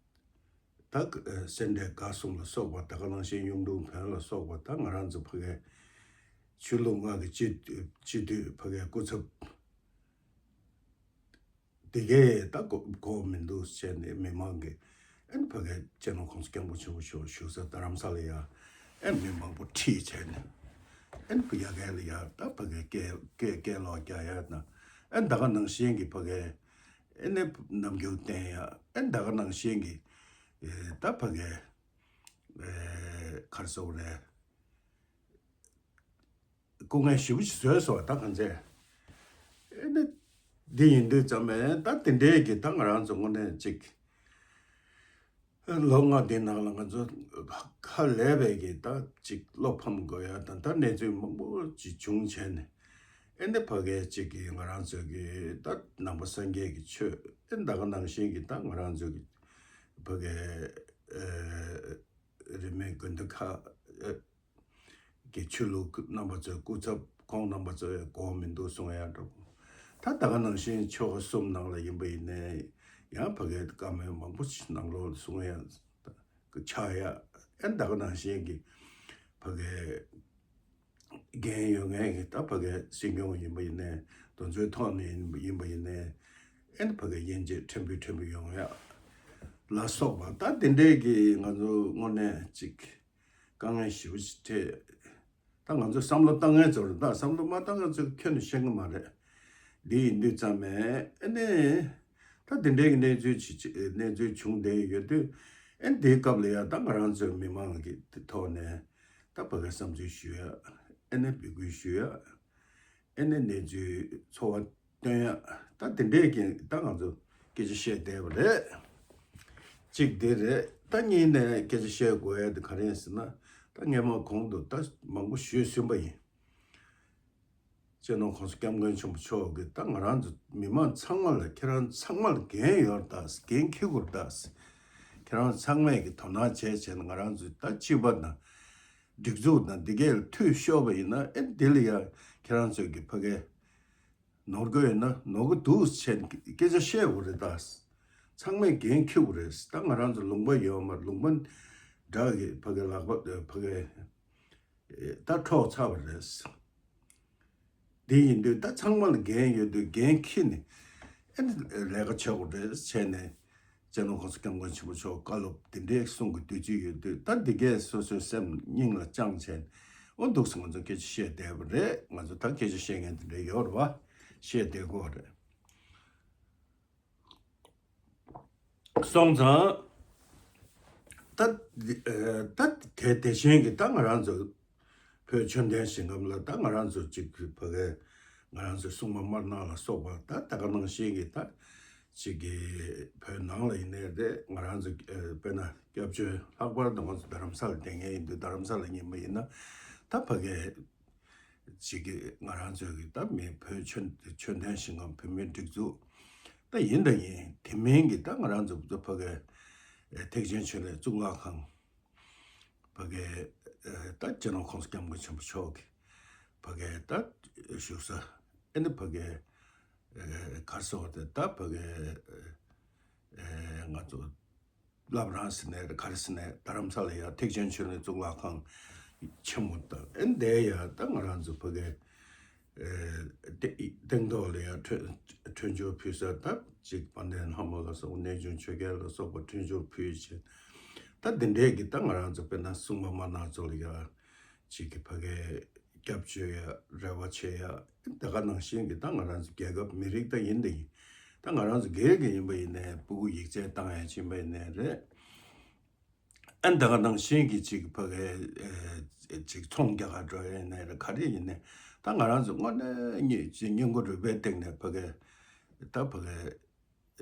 ད་ཨེ་སེ་འབྲས་དགའ་གསུམ་ལ་སོགས་པ། ད་ག་ནང་བཞིན་གཡུང་དྲུང་བོན་ལ་སོགས་པ། ད་ང་རང་ཚོ་ཕ་གི་ཆོས་ལུགས་ལྔ་གི་སྤྱི་སྤྱི་འཐུས་ཕ་གི་སྐུ་ཚབ་དེ་གས་ད་གོ་གོ་མི་འདུག་བྱས་ནས། མི་མང་གི་ཨེ་ཕ་གི་སྤྱི་ནོར་༸གོང་ས་༸སྐྱབས་མགོན་ཆེན་པོ་མཆོག་བཞུགས་ས་རྡ་རམ་ས་ལ་ཡ་ཨེ་མི་མང་པོ་ཁྲིད་བྱས་ནས། ཨེ་ཕ་ཡ་གས་ལ་ཡ་ད་ཕ་གི་སྐད་སྐད་སྐད་ལོག་རྒྱག་ཡ་དང་། ཨེ་ད་ག་ནང་བཞིན་གྱི་ཕ་གི་ཨེ་ནས་རྣམ་འགྱུར་བསྟན་ཡ། ཨེ་ད་ག་ནང་བཞིན་གྱི་ཨེ་ད་ཕ་གི་ཨེ་ག་རེ་ཟེར་དགོས་རེད། སྐུ་ངལ་ཞེ་པོ་ཞིག་བཟོས་སོང་། ད་གང་ཚེ་ཨེ་ནས་འདི་ཡིན་དུས་ཙམ་པས། ད་དེ་འདྲའི་གི་ད་ང་རང་ཚོ་དངོས་གནས་ཅིག་ལོ་ལྔ་འདི་ནང་ལ་ང་ཚོ་ཧ་ལས་པའི་གི་ད་ཅིག་བློ་ཕམ་དགོས་ཡ་དང་། ད་གནས་ཚུལ་མང་པོ་ཅིག་བྱུང་བྱས་ནས། ཨེ་ནས་ཕ་གི་ཅིག་གི་ང་རང་ཚོ་གི་ད་ནང་པ་སངས་རྒྱས་ཀྱི་ཆོས། ཨེ་ད་ག་ནང་བཞིན་གྱི་ད་ང་རང་ཚོ་གི་ཕ་གི་ཨེ་རིས་མེད་དགོན་སྡེ་ཁག་ཨེ་གི་ཆོས་ལུགས་རྣམ་པ་ཚོའི་སྐུ་ཚབ་ཁོང་རྣམ་པ་ཚོ་ཡང་གོ་མི་འདུག་གསུང་ཡ་འདྲ་པོ། ད་ད་ག་ནང་བཞིན་ཆོལ་ཁ་གསུམ་ནང་ལ་ཡིན་པ་ཡིན་ནའི་ཡང་ཕ་གིའི་བཀའ་མོལ་མང་པོ་ཞིག་ནང་ལོགས་ལ་གསུང་ཡ་ཆགས་ཡ། ཨེ་ད་ག་ནང་བཞིན་གྱི་ཕ་གིའི་འགན་ཡོད་མཁན་གྱི་ད་ཕ་གིའི་སྲིད་སྐྱོང་ཡིན་པ་ཡིན་ནའི། དེ་ཚོའི་ཐོག་ནས་ཡིན་ཡིན་པ་ཡིན་ནའི། ཨེ་ཕ་གིའི་དབྱེ་འབྱེད་ཕྲན་བུ་ཕྲན་བུ་ཡོང་ཡ་ལ་སོགས་པ། ད་དེ་འདྲའི་གི་ང་ཚོ་དངོས་གནས་ཅིག་དཀའ་ངལ་ཞེ་པོ་ཞིག་འཕྲད། ད་ང་ཚོས་བསམ་བློ་བཏང་མཁན་ཚོར། ད་བསམ་བློ་མ་བཏང་མཁན་ཚོས་ཁྱོན་ནས་ཤེས་ཀྱི་མ་རེད། འདི་ཡིན་དུས་ཙམ་པས་ཨ་ནི། ད་འདི་འདྲའི་གི་གནས་ཚུལ་ཅིག་ཅིག་གནས་ཚུལ་བྱུང་བསྡད་ཡོད་དུས། ཨ་ནི་དེའི་སྐབས་ལ་ཡ་ད་ང་རང་ཚོའི་མི་མང་གི་ཐོག་ནས་ད་ཕ་གིར་བསམ་ཚུལ་ཞུ་ཡ། ཨ་ནི་འབོད་སྐུལ་ཞུ་ཡ། ཨེ་ནས་གནས་ཚུལ་ཚོར་བ་སྟོན་ཡ། ད་དེ་འདྲའི་གི་ད་ང་ཚོ་སྐད་ཆ་བཤད་བསྡད་པ་རེད། གཅིག་དེ་རེད། ད་གཉིས་ནས་སྐད་ཆ་བཤད་དགོས་ཡ་དེ་ག་རེ་ཡིན་ཟེར་ན། ད་སྔས་མ་གོང་དུ་ད་མང་པོ་ཞུས་ཟིན་པ་ཡིན། སྤྱི་ནོར་༸གོང་ས་༸སྐྱབས་མགོན་ཆེན་པོ་མཆོག་གིས་ད་ང་རང་ཚོ་མི་མང་ཚང་མ་ལ། ཁྱེད་རང་ཚང་མ་ལ་འགན་ཡོད་རེད་ད། འགན་འཁྱེར་དགོས་རེད་ད། ཁྱེད་རང་ཚང་མས་ཀྱི་དོ་སྣང་བྱས་བྱས་ནས། ང་རང་ཚོ་ད་སྤྱི་པ་དང་སྒྲིག་འཛུགས་དང་འདི་གས་ལ་འཐུས་ཤོར་བ་ཡིན་ན། ཨེ་འདི་ལ་ཡ་ཁྱེད་རང་ཚོས་ཀྱི་ཕ་གིར་ནོར་དགོས་ཡོད་ན་ནོར་གི་འདུག་ཟེར་ནས་སྐད་ཆ་བཤད་དགོས་རེད་ད། ཚང་མས་འགན་འཁྱེར་དགོས་རེད། ད་ང་རང་ཚོ་ལུང་པ་ཡོད་མ་རེད། ལུང་པ་འདྲ་གི་ཕ་གིའི་ལག་པ་ཕ་གིའི་ད་འཕྲོག་ཚར་བ་རེད། འདི་ཡིན་དུས་ད་ཚང་མ་ལ་འགན་ཡོད་དུས་འགན་འཁྱེར་ནས་ཨེ་ནི་ལས་ཀ་བྱེད་དགོས་རེད་བྱས་ནས། སྤྱི་ནོར་༸གོང་ས་༸སྐྱབས་མགོན་ཆེན་པོ་མཆོག་བཀའ་སློབ་འདི་འདྲའི་གསུང་གི་དུས་ཚོད་ཡོད་དུས་ད་འདི་གས་སོ་སོའི་སེམས་སྙིང་ལ་བཅངས་བྱས་ནས། འོ་འདུག་སེ་ང་ཚོ་སྐད་ཆ་བཤད་བསྡད་པ་རེད། ང་ཚོ་ད་སྐད་ཆ་བཤད་མཁན་འདི་འདྲ་ཡོད་རེད་བ། བཤད་བསྡད་དགོས་རེད། སོང་ཙང་། ད་འདི་ཨ་ད་དེ་དེ་བཞིན་གྱི་ད་ང་རང་ཚོ་བོད་ཆོས་ལྡན་ཞིང་ཁམས་ལ་ད་ང་རང་ཚོ་གཅིག་ཕ་གི་ང་རང་ཚོའི་སྲུང་མ་དམར་ནག་ལ་སོགས་པ་ད་ད་ག་ནང་བཞིན་གྱི་ད་གཅིག་གི་བོད་ནང་ལ་ཡིན་ནའི་རེད། ང་རང་ཚོ་ཨ་དཔེར་ན་སྐྱབས་བཅོལ་ལྷག་པར་དུ་ང་ཚོ་རྡ་རམ་ས་ལ་བསྡད་མཁན་ཡིན་དུས་རྡ་རམ་ས་ལ་ཡིན་པ་ཡིན་ན་ད་ཕ་གི་ཅིག་གི་ང་རང་ཚོའི་གི་ད་མི་བོད་ཆོས་ཆོས་ལྡན་ཞིང་ཁམས་བོད་མིའི་སྒྲིག་འཛུགས་ད་ཡིན་ད་ཡིན་དེ་མིན་གི་ད་ང་རང་ཚོ་ད་ཕ་གི་ཨེ་ཐེག་ཆེན་ཆོས་གླིང་གཙུག་ལག་ཁང་ཕ་གི་ཨེ་ད་སྤྱི་ནོར་༸གོང་ས་༸སྐྱབས་མགོན་ཆེན་པོ་མཆོག་གི་ཕ་གི་ད་བཞུགས་ས་ཨེ་ནི་ཕ་གི་ཨེ་གར་སོགས་དེ་ད་ཕ་གི་ཨེ་ང་ཚོ་བླ་བྲང་ཟེར་ནའི་རེད། ག་རེ་ཟེར་ནའི་རྡ་རམ་ས་ལ་ཡ་ཐེག་ཆེན་ཆོས་གླིང་གཙུག་ལག་ཁང་ཆེན་མོ་དང་ཨེ་འདའི་ཡ་ད་ང་རང་ཚོ་ཕ་གི་ཨེ་སྟེ་སྟེང་ཐོག་ལ་ཡ་ཁྲོན་ཁྲོན་ཆུ་ཕུལ་ས་ད་ཅིག་དཔལ་ལྡན་ལྷ་མོ་ལ་སོགས་གནས་ཆུང་ཆོས་རྒྱལ་ལ་སོགས་པ་ཁྲོན་ཆུ་ཕུལ་བྱས། ད་འདི་འདྲའི་གི་ད་ང་རང་ཚོ་དཔེར་ན་སྲུང་མ་དམར་ནག་ཚོ་ལ་ཡ་ཅིག་གི་ཕ་གི་སྐྱབས་བཅོལ་ཡ་རེ་བ་བྱེད་ཡ། ད་ག་ནང་བཞིན་གྱི་ད་ང་རང་ཚོ་རྒྱལ་ཁབ་མི་རིགས་ད་ཡིན་ད་ཡིན། ད་ང་རང་ཚོ་སྒེར་གྱི་ཡིན་པ་ཡིན་ནའི་སྤུ་གུ་ཡིག་ཚད་བཏང་ཡ་ཕྱིན་པ་ཡིན་ནའི་རེད། ཨ་ད་ག་ནང་བཞིན་གྱི་ཅིག་ཕ་གི་ཨེ་ཅིག་ཚོང་རྒྱག་ག་འགྲོ་ཡ་ཡིན་ནའི་རེད། ག་རེ་ཡིན་ནའི་ད་ང་རང་ཚོ་དངོས་གནས་སྙིང་སྙིང་ཁོང་རུས་པའི་གཏིང་ནས་ཕ་གི་ད་ཕ་གི་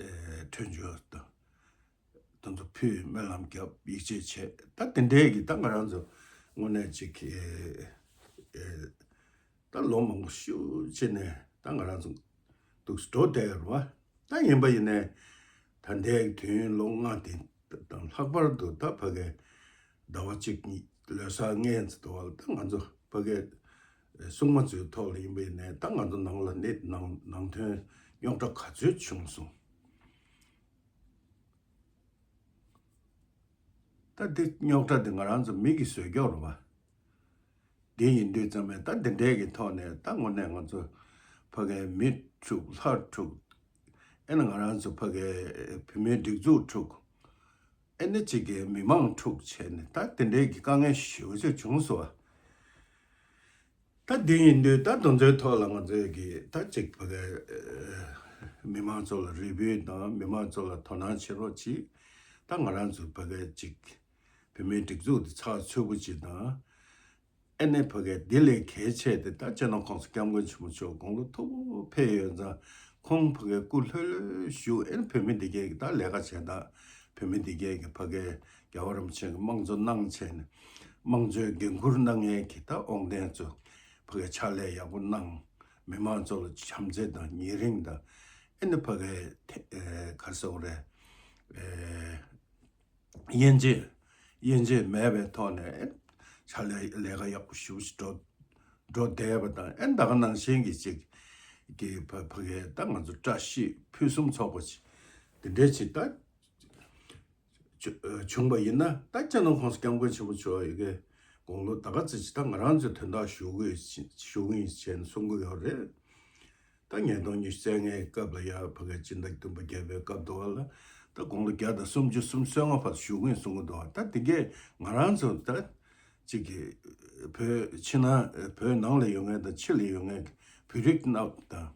ཨེ་ཁྲོན་ཆུ་དང་། དེ་ཚོ་ཕུལ་སྨོན་ལམ་བརྒྱབ་ཡིད་ཆེས་བྱས། ད་དེ་འདྲའི་གི་ད་ང་རང་ཚོ་དངོས་གནས་ཅིག་གི་ཨེ་ད་ལོ་མང་པོ་ཤུགས་ཆེ་ནས་ད་ང་རང་ཚོ་འདུག་འགྲོ་བསྡད་ཡོད་རེད་བ། ད་ཡིན་པ་ཡིན་ནའི་ད་ལྟའི་དུས་ཡུན་ལོ་ལྔ་དེ་དང་ལྷག་པར་དུ་ད་ཕ་གི་ཟླ་བ་གཅིག་གཉིས་ལོ་གསར་སྔོན་ཚེ་དུ་བ་ལ་ད་ང་ཚོ་ཕ་གི་སྲུང་མ་ཚོའི་ཐོག་ལ་ཡིན་པ་ཡིན་ནའི་ད་ང་ཚོ་ནང་ལ་ནད་ནང་ནང་ཐོན་རྙོག་དྲ་ག་ཚོད་བྱུང་སོང་། ད་འདི་རྙོག་དྲ་འདི་ང་རང་ཚོ་མི་གིས་བཟོས་ཀྱོག་རེད་བ། འདི་ཡིན་དུས་ཙམ་པས་ད་འདི་འདྲའི་གི་ཐོག་ནས་ད་དངོས་གནས་ང་ཚོ་ཕ་གིའི་མི་འཁྲུག་ལྷ་འཁྲུག་ཨེ་ནི་ང་རང་ཚོ་ཕ་གིའི་བོད་མིའི་སྒྲིག་འཛུགས་འཁྲུག་ཨེ་ནི་གཅིག་གི་མི་མང་འཁྲུག་བྱས་ནས་ད་འདི་འདྲའི་གི་དཀའ་ངལ་ཞེ་པོ་ཅིག་བྱུང་སོང་བ། ད་འདི་ཡིན་དུས་ད་དེ་ཚོའི་ཐོག་ལ་ང་ཚོས་ཀྱི་ད་ཅིག་ཕ་གི་མི་མང་ཚོ་ལ་རེ་འབོད་དང་མི་མང་ཚོ་ལ་དོ་སྣང་བྱེད་རོགས་གྱིས། ད་ང་རང་ཚོ་ཕ་གི་ཅིག་བོད་མིའི་སྒྲིག་འཛུགས་འདི་ཚགས་ཚུད་པོ་ཅིག་དང་། ཨེ་ནས་ཕ་གི་འདི་ལས་གལ་ཆེ་དེ་ད་སྤྱི་ནོར་༸གོང་ས་༸སྐྱབས་མགོན་ཆེན་པོ་མཆོག་དགུང་ལོ་མཐོ་པོ་ཕེབས་ཡོད་ཙང་ཁོང་ཕ་གི་སྐུ་ལྷོད་ལྷོད་བཞུགས། ཨེ་ནས་བོད་མི་འདི་གས་ཀྱི་ད་ལས་ཀ་བྱེད་ད་བོད་མི་འདི་གས་ཀྱི་ཕ་གི་རྒྱལ་བ་རིན་པོ་ཆེ་གི་དམངས་གཙོ་གནང་བྱས་ནས་དམངས་གཙོའི་འགན་འཁུར་གནང་མཁན་གྱི་ད་དབང་ལྡན་ཚོ་ཕ་གི་ཕྱག་ལས་ཡག་པོ་གནང་། མི་མང་ཚོ་ལ་བྱམས་བརྩེ་དང་ཉེ་རིང་དང་ཨེ་ནི་ཕ་གི་ཐེ་ཨེ་ག་རེ་ཟེར་དགོས་རེད། ཨེ་དབྱེ་འབྱེད་དབྱེ་འབྱེད་མེད་པའི་ཐོག་ནས་ཨེ་ཕྱག་ལས་ལས་ཀ་ཡག་པོ་ཞེ་པོ་ཞིག་འགྲོ་འགྲོ་བསྡད་པ་དང་། ཨེ་ད་ག་ནང་བཞིན་གྱི་ཅིག་གི་ཕ་ཕ་གི་ད་ང་ཚོ་བཀྲ་ཤིས་ཕུན་སུམ་ཚོགས་པ་ཅིག་དེ་འདྲའི་ཅིག་ད། བྱུང་བ་ཡིན་ན་ད་སྤྱི་ནོར་༸གོང་ས་༸སྐྱབས་མགོན་ཆེན་པོ་མཆོག་ཡི་གེ་དགུང་ལོ་ད་ག་ཙམ་ཅིག་ད་ང་རང་ཚོའི་དོན་དག་ཞུ་གི་ཞུ་གི་ཡིན་ཞེས་གསུང་གི་ཡོད་རེད། ད་ཉིས་སྟོང་ཉི་ཤུ་རྩ་ལྔའི་སྐབས་ལ་ཡ་ཕ་གི་སྤྱི་ཟླ་བདུན་པ་བརྒྱད་པའི་སྐབས་དུ་བ་ལ་ད་དགུང་ལོ་བརྒྱ་དང་སུམ་ཅུ་སོ་ལྔ་བར་ཞུ་གི་ཡིན་གསུང་གི་འདུག་ད་དེ་གས་ང་རང་ཚོ་ད་ཅིག་གི་བོད་ཕྱི་ནང་བོད་ནང་ལ་ཡོད་མཁན་དང་ཕྱི་ལ་ཡོད་མཁན་གྱི་བོད་རིགས་རྣམས་དང་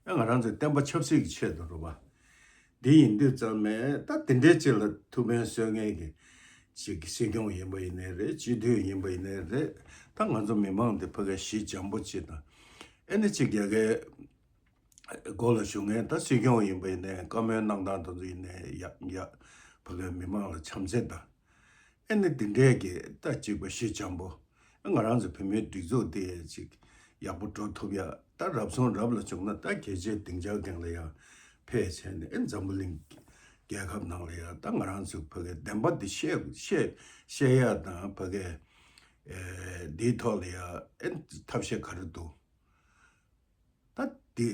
ཨ་ང་རང་ཚོའི་བསྟན་པ་ཆབ་སྲིད་ཀྱི་ཆེད་དུ་རེད་བ། འདི་ཡིན་དུས་ཙམ་ནས་ད་དེ་འདྲའི་ཅིག་ལ་ཐུགས་ཕན་གསོས་མཁན་གྱི་ཅིག་གི་སྲིད་སྐྱོང་ཡིན་པ་ཡིན་ནའི་རེད། སྤྱི་འཐུས་ཡིན་པ་ཡིན་ནའི་རེད། ད་ང་ཚོ་མི་མང་འདི་ཕ་གི་ཞི་འཇམ་པོ་ཅིག་དང་ཨེ་ནི་ཅིག་རྒྱ་གའི་སྒོ་ལ་ཞུགས་མཁན་ད་སྲིད་སྐྱོང་ཡིན་པ་ཡིན་ནའི་བཀའ་མོལ་གནང་སྟངས་དེ་ཚོ་ཡིན་ནའི་ཡག་ཡག་ཕ་གི་མི་མང་ལ་བྱམས་བརྩེ་དང་། ཨེ་ནི་འདི་འདྲའི་གི་ད་གཅིག་པ་ཞི་འཇམ་པོ། ང་རང་ཚོ་བོད་མིའི་སྒྲིག་འཛུགས་དེ་ཅིག་ཡག་པོ་འགྲོ་ཐུབ་ཡ། ད་རབ་བྱུང་རབ་ལ་བྱུང་ན་ད་རྒྱལ་སྤྱིའི་སྡིངས་ཆ་སྟེང་ལ་ཡ་ཕེབས་བྱས་ནས་ཨེ་འཛམ་བུ་གླིང་རྒྱལ་ཁབ་ནང་ལ་ཡ་ད་ང་རང་ཚོ་ཕ་གི་བདེན་པ་འདི་བཤད་བཤད་བཤད་ཡ་དང་ཕ་གི་ཨེ་འདིའི་ཐོག་ལ་ཡ་ཨེ་ཐབས་ཤེས་ག་རེ་འདུག་ད་དེ་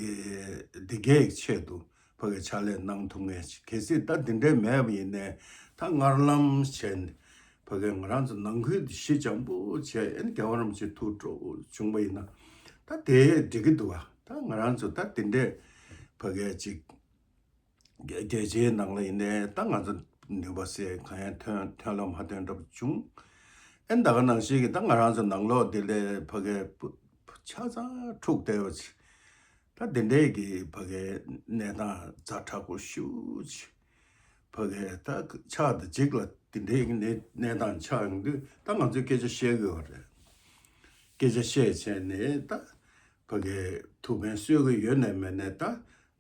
དེ་གའི་ཆེད་དུ་ཕ་གི་ཕྱག་ལས་གནང་ཐུབ་མཁན་ཞིག་གལ་སྲིད་ད་དེ་འདྲའི་མེད་པ་ཡིན་ནའི་ད་སྔར་ལམ་བྱས་ནས་ཕ་གི་ང་རང་ཚོ་ནང་ཁུལ་དུ་ཞི་འཇམ་པོ་བྱས་ཨེ་རྒྱལ་བ་རིན་པོ་ཆེ་ཐུགས་སྤྲོ་བོ་བྱུང་བ་ཡིན་ན་ ད་དེ་འགྲིག་གི་འདུག་བ། ད་ང་རང་ཚོ་ད་དེ་འདྲས་ཕ་གའི་ཅིག་རྒྱལ་རྒྱལ་སྤྱིའི་ནང་ལ་ཡིན་ནའི་ད་ང་ཚོ་ནུས་པ་སེ་གང་ཡང་ཐོན་ཐོན་ལོ་མ་ཐོན་འདྲ་པོ་བྱུང་། ཨེ་ད་ག་ནང་བཞིན་གྱི་ད་ང་རང་ཚོ་ནང་ལོགས་དེ་ལས་ཕ་གའི་ཆ་ཚང་འཁྲུག་བསྡད་པ་ཅིག་ད་དེ་འདྲའི་གི་ཕ་གའི་གནས་སྟངས་ཛ་དྲག་པོ་ཞེ་པོ་ཅིག་ཕ་གའི་ད་ཆགས་དང་འཇིག་ལ་དེ་འདྲའི་གི་གནས་གནས་སྟངས་ཆགས་ཡོང་དུས་ད་ང་ཚོས་སྐད་ཆ་བཤད་དགོས་པ་རེད། སྐད་ཆ་བཤད་བྱས་ནས་ད་ཕ་གའི་ཐུགས་ཕན་གསོས་ཀྱི་ཡོད་ནའི་མེད་ནའི་ད་